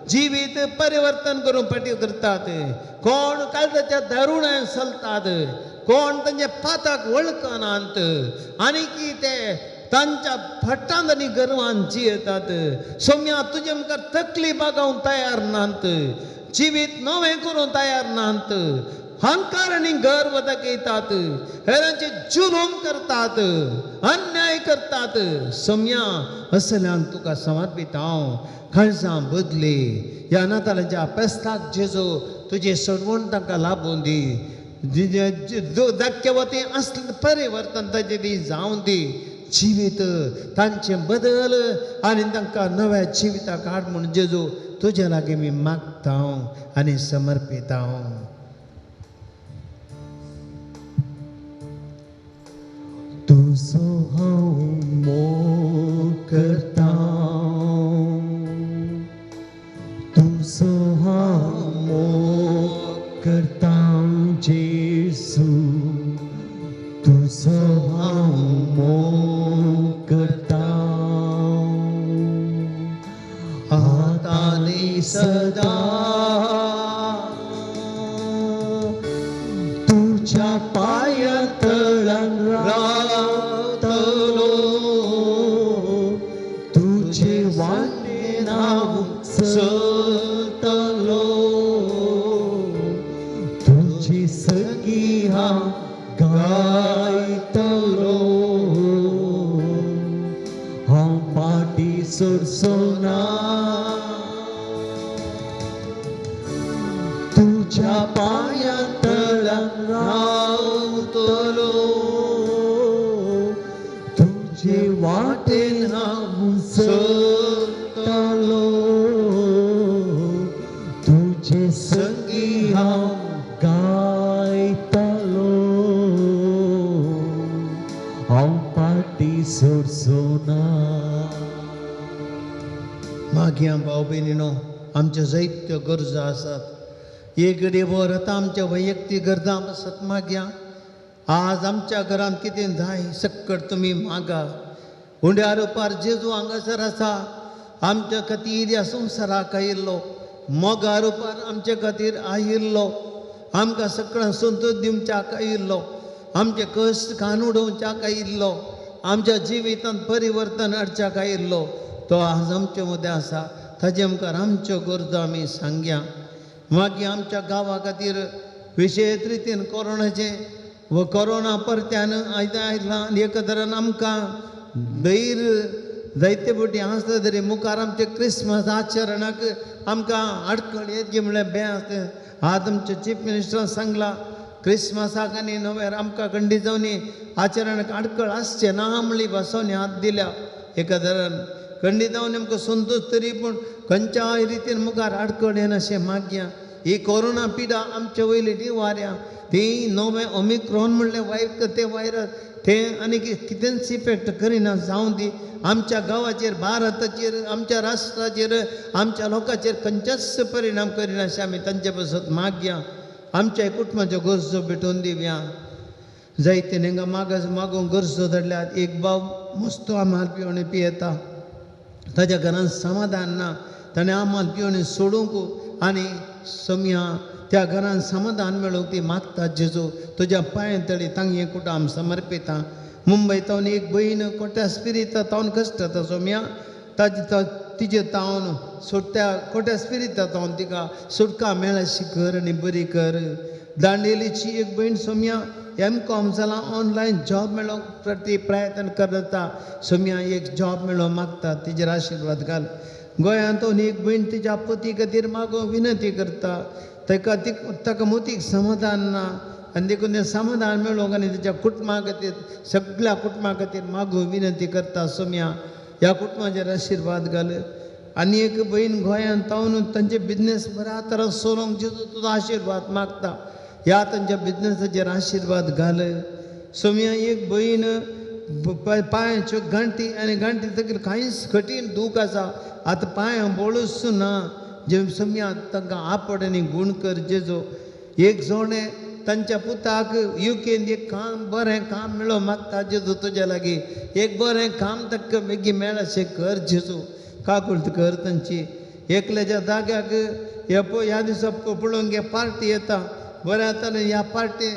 जिवीत परिवर्तन करूंक पाटी करतात कोण काळजाच्या दारुण्यान चलतात कोण तांच्या पाताक वळखनात आनी की ते तांच्या फटांत आनी गर्वान जियेतात. सोम्या तुजे मुखार तकली बागावंक तयार नात जिवीत नवें करूंक तयार नात हंकार आनी गर्व दाखयतात हेरांचे जुलूम करतात अन्याय करतात. सोम्या असल्यांक तुका समर्पित हांव काळजां बदली ह्या नातालांच्या पेस्ताक जेजू तुजें सोडवण तांकां लाबून दी दाखयवती आसलें परिवर्तन ताचें ती जावन दी जिवीत तांचें बदल आनी तांकां नव्या जिविताक हाड म्हूण जेजू तुज्या लागीं मी मागता हांव आनी समर्पिता हांव. तुजो हांव मोग करता तुजो हांव मोग करता जेजू तुजो हांव मोग करता आतां आनी सदां तुज्या पांया तळान रावतलो तुजे वाटेन हांव चलतलो तुजी सगळी हांव गायतलो हांव फाटीं सरचो ना तुज्या पांया तळान रावतलो तुजे वाटेन हांव चलतलो तुजे संगी हांव गायतलो हांव फाटीं सरचो ना. मागया भाव भयणीनो आमच्यो जायत्यो गरजो आसात एक घडये आतां आमच्या वैयक्तीक गरजां आसत मागया आज आमच्या घरांत कितें जाय सक्कड तुमी मागा उंड्या रुपार जेजू हांगासर आसा आमच्या खातीर ह्या संवसाराक आयिल्लो मोगा रुपार आमचे खातीर आयिल्लो आमकां सगळ्यांक संतोष दिवच्याक आयिल्लो आमचे कश्ट कान उडोवच्याक आयिल्लो, आमच्या जिवितांत परिवर्तन हाडच्याक आयिल्लो तो आज आमचे मदें आसा. ताजे मुखार आमच्यो गरजो आमी सांगया. मागीर आमच्या गांवा खातीर विशेश रितीन कोरोनाचें व कोरोना परत्यान आयलां आनी एका तरान आमकां धैर जायते फावटी आसता तरी मुखार आमचे क्रिसमस आचरणाक आमकां आडखळ येत गी म्हणल्यार बें आसता. आज आमच्या चीफ मिनिस्टरान सांगलां क्रिसमसाक आनी नव्यार आमकां खंडीत जावन आचरणाक आडखळ आसचें ना म्हणली भासोवणी हात दिल्या. एका तरान खंडीत जावन आमकां संतोश तरी पूण खंयच्याय रितीन मुखार आडखळ येनाशें मागया. ही कोरोना पिडा आमचे वयली निवाऱ्या ती नवें ओमिक्रॉन म्हणलें वायट तें व्हायरस तें आनी कितेंच इफेक्ट करिना जावं दी. आमच्या गांवाचेर, भारताचेर, आमच्या राष्ट्राचेर, आमच्या लोकांचेर खंयच्याच परिणाम करिना अशें आमी तांचे पासत मागया. आमच्या कुटुंबाच्यो गरजो भेटोवन दिवया. जायते हांगा मागास मागूंक गरजो धाडल्यात. एक बाब मस्तो आमाल पिवणे पियेता, ताज्या घरांत समाधान ना, ताणें आमाल पिवणे सोडूंक आनी सम्या त्या घरान समाधान मेळोवंक ती मागता. जेजू तुज्या पांय तळी तांगे कुटां आमी समर्पिता. मुंबय तावन एक भयण कोट्या स्पिरिता तावन कश्टता सोम्या, ताजे तिजे तावन सोडट्या कोट्या स्पिरिता तावन तिका सुटका मेळशी कर आनी बरी कर. दांडेलीची एक भयण सोम्या एम कॉम जालां, ऑनलायन जॉब मेळोवंक प्रति प्रयत्न करता. सोम्या एक जॉब मेळोवंक मागता, तिजेर आशिर्वाद घाल. गोंयांत एक भयण तिच्या पती खातीर मागूंक विनंती करता, ताका ताका मोतीक समाधान ना आनी देखून तें समाधान मेळोवंक आनी तिच्या कुटुंबा खातीर सगळ्या कुटुंबा खातीर मागूंक विनंती करता. सोम्या ह्या कुटुंबाचेर आशिर्वाद घाल. आनी एक भयण गोंयांत तावन तांचे बिजनेस बऱ्या तरान चलोवंक जेजू तुजो आशिर्वाद मागता, ह्या तांच्या बिजनेसाचेर आशिर्वाद घाल. सोम्या एक भयण पांयाच्यो गांठी आनी गांठी तकली कांयच कठीण दूख आसा, आतां पांय बोळूच ना. जे सोम्या तांकां आपड आनी गूण कर जेजो. एक जोणें तांच्या पुताक युकेन एक काम बरें काम मेळोवंक मागता जेजू तुज्या लागीं, एक बरें काम ताका बेगीन मेळशें कर जेजू, काकुळट कर तांची. एकल्याच्या जाग्याक ह्या पळय ह्या दिसा पळोवंक गे पार्टी येता बऱ्या जाता ह्या पार्टी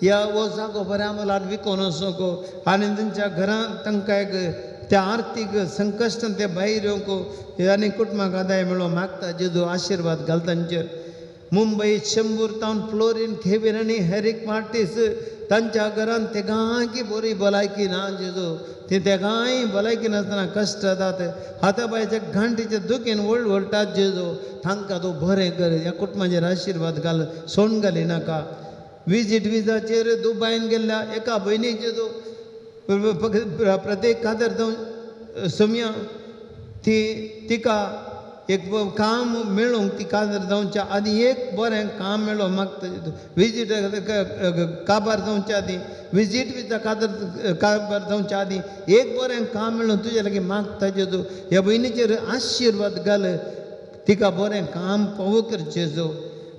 ह्या हो जागो बऱ्या मोलान विकोन वचूंक आनी तांच्या घरांत तांकां एक त्या आर्थीक संकश्टान ते भायर येवंक आनी कुटुंबाक आदाय मेळोवंक मागता जेजू, आशिर्वाद घाल तांचेर. मुंबय चेंबूर तावन फ्लोरीन खेवीर आनी हॅरीक मार्टीस तांच्या घरांत तेगांकी बरी भलायकी ना जेजू, ती तेगांय भलायकी नासतना कश्ट जातात, हाताबायच्या घांटीच्या दुखीन व्हड व्हडटात जेजू, तांकां तूं बरें कर, ह्या कुटुंबाचेर आशिर्वाद घाल, सोण घाली नाका. विजीट विजाचेर दुबायन गेल्ल्या एका भयणीक जेजू प्रत्येक कादर जावन सोम्या ती तिका एक काम मेळोवंक ती कादर जावच्या आदी एक बरें काम मेळोवंक मागता. विजीट काबार जावच्या आदीं विजीट विजा कादर काबार जावच्या आदीं एक बरें काम मेळोवन तुज्या लागीं मागता जेजू, ह्या भयणीचेर आशिर्वाद घाल, तिका बरें काम पावो कर जेजू.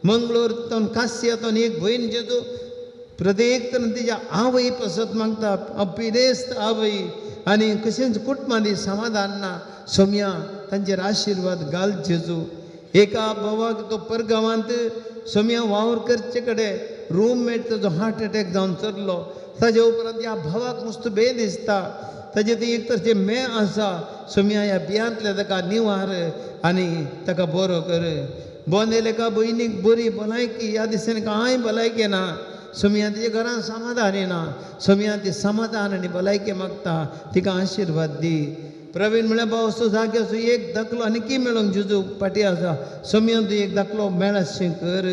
मंगळूर तावन कास्या तावन एक भयण जेजू प्रत्येक तरेन तिच्या आवय पसत मागता, पिडेस्त आवय आनी कशेंच कुटुंबांनी समाधान ना. सोम्या तांचेर आशिर्वाद घाल जेजू. एका भावाक तो परगांवांत सोम्या वावर करचे कडेन रूममेट ताजो हार्ट एटॅक जावन चरलो, ताजे उपरांत ह्या भावाक मस्त बे दिसता, ताजे ती एक तरचे मे आसा. सोम्या ह्या बियांतले ताका निवार आनी ताका बरो कर. बोंदेल एका भयणीक बरी भलायकी ह्या दिसांनी कांय भलायकी ना. सोम्या तिच्या घरान समाधान येना, सोम्या ती समाधान आनी भलायकी मागता, तिका आशिर्वाद दी. प्रवीण म्हळ्यार भाव असो जाग्यार असो एक धाकलो आनी की मेळोंक जेजू फाटीं आसा, सोम्या तूं एक धाकलो मेळशें कर.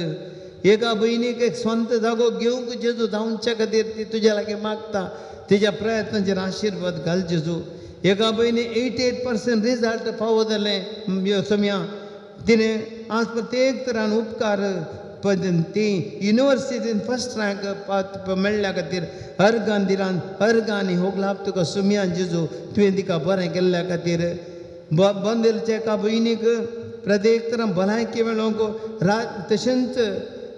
एका भयणीक एक स्वंत जागो घेवंक जेजू धांवच्या खातीर ती तुज्या लागीं मागता, तिच्या प्रयत्नाचेर आशिर्वाद घाल जेजू. एका भयणी 88% रिजल्ट फावो जालें सोम्या, तिणें आज प्रत्येक तरान उपकार ती युनिवर्सिटीन फर्स्ट रँक मेळ्ळ्या खातीर अर्गान दिलान अर्गान हो लाभ तुका सोम्या जेजू, तुवें तिका बरें केल्ल्या खातीर. बंदेलच्या एका भयणीक प्रत्येक तरान भलायकी मेळोवंक तशेंच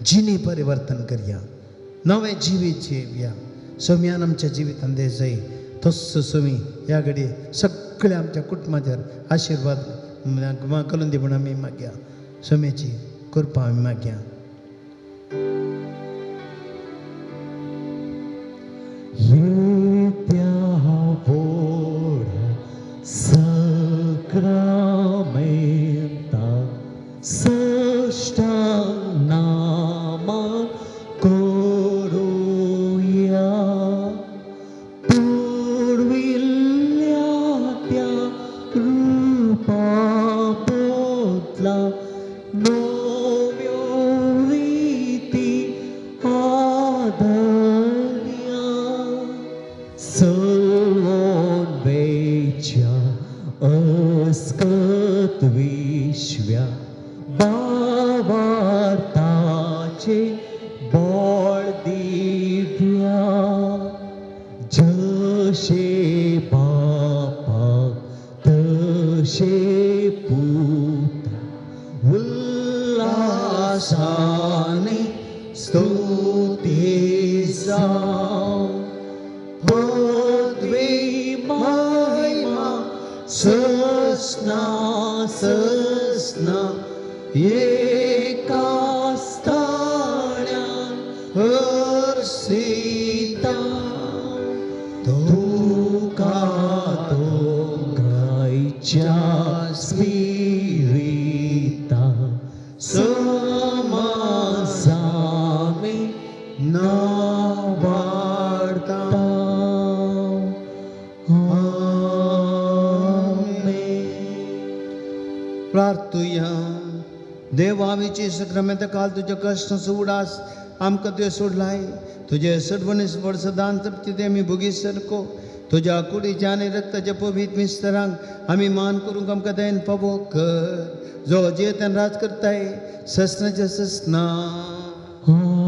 जिणी परिवर्तन करया, नवें जिवीत जिवया. सोम्यान आमच्या जिवितान दे जाय तस्सो सोमी ह्या घडये सगळ्या आमच्या कुटुंबाचेर आशिर्वाद करून दी म्हूण आमी मागया. सोम्याची कृपा आमी मागया. येत्या व्हडा सक्रामेंता सष्टांग नामा करुया, पुर्विल्ल्या त्या रुपा बदला नव्यो रिती आदरया, सलोन वेच्या अस्कत विश्व्या बावार्ताचे बळ दिव्या, जशे बापाक तशे पुता उल्लासाने स्तुती जावं, पदवी महिमा सस्ना सस्ना एका स्थाण्यान हर्षिता, तुका दोगांयच्या स्पिरिता समाजामी नावाडता. आमेन. प्रार्थुया. देवा आमीची सक्रामेंत काल तुज्या कश्टाचो उडास आमकां तुवें सोडलाय. तुजे सडवणीस वर्सदान तृप्ती ते आमी भोगी सारको तुज्या कुडीच्या आनी रक्ताच्या पवित्र मिस्तरांक आमी मान करूंक आमकां दयेन पावो कर, जो जियेतान राज करताय ससनाच्या ससना. आमेन.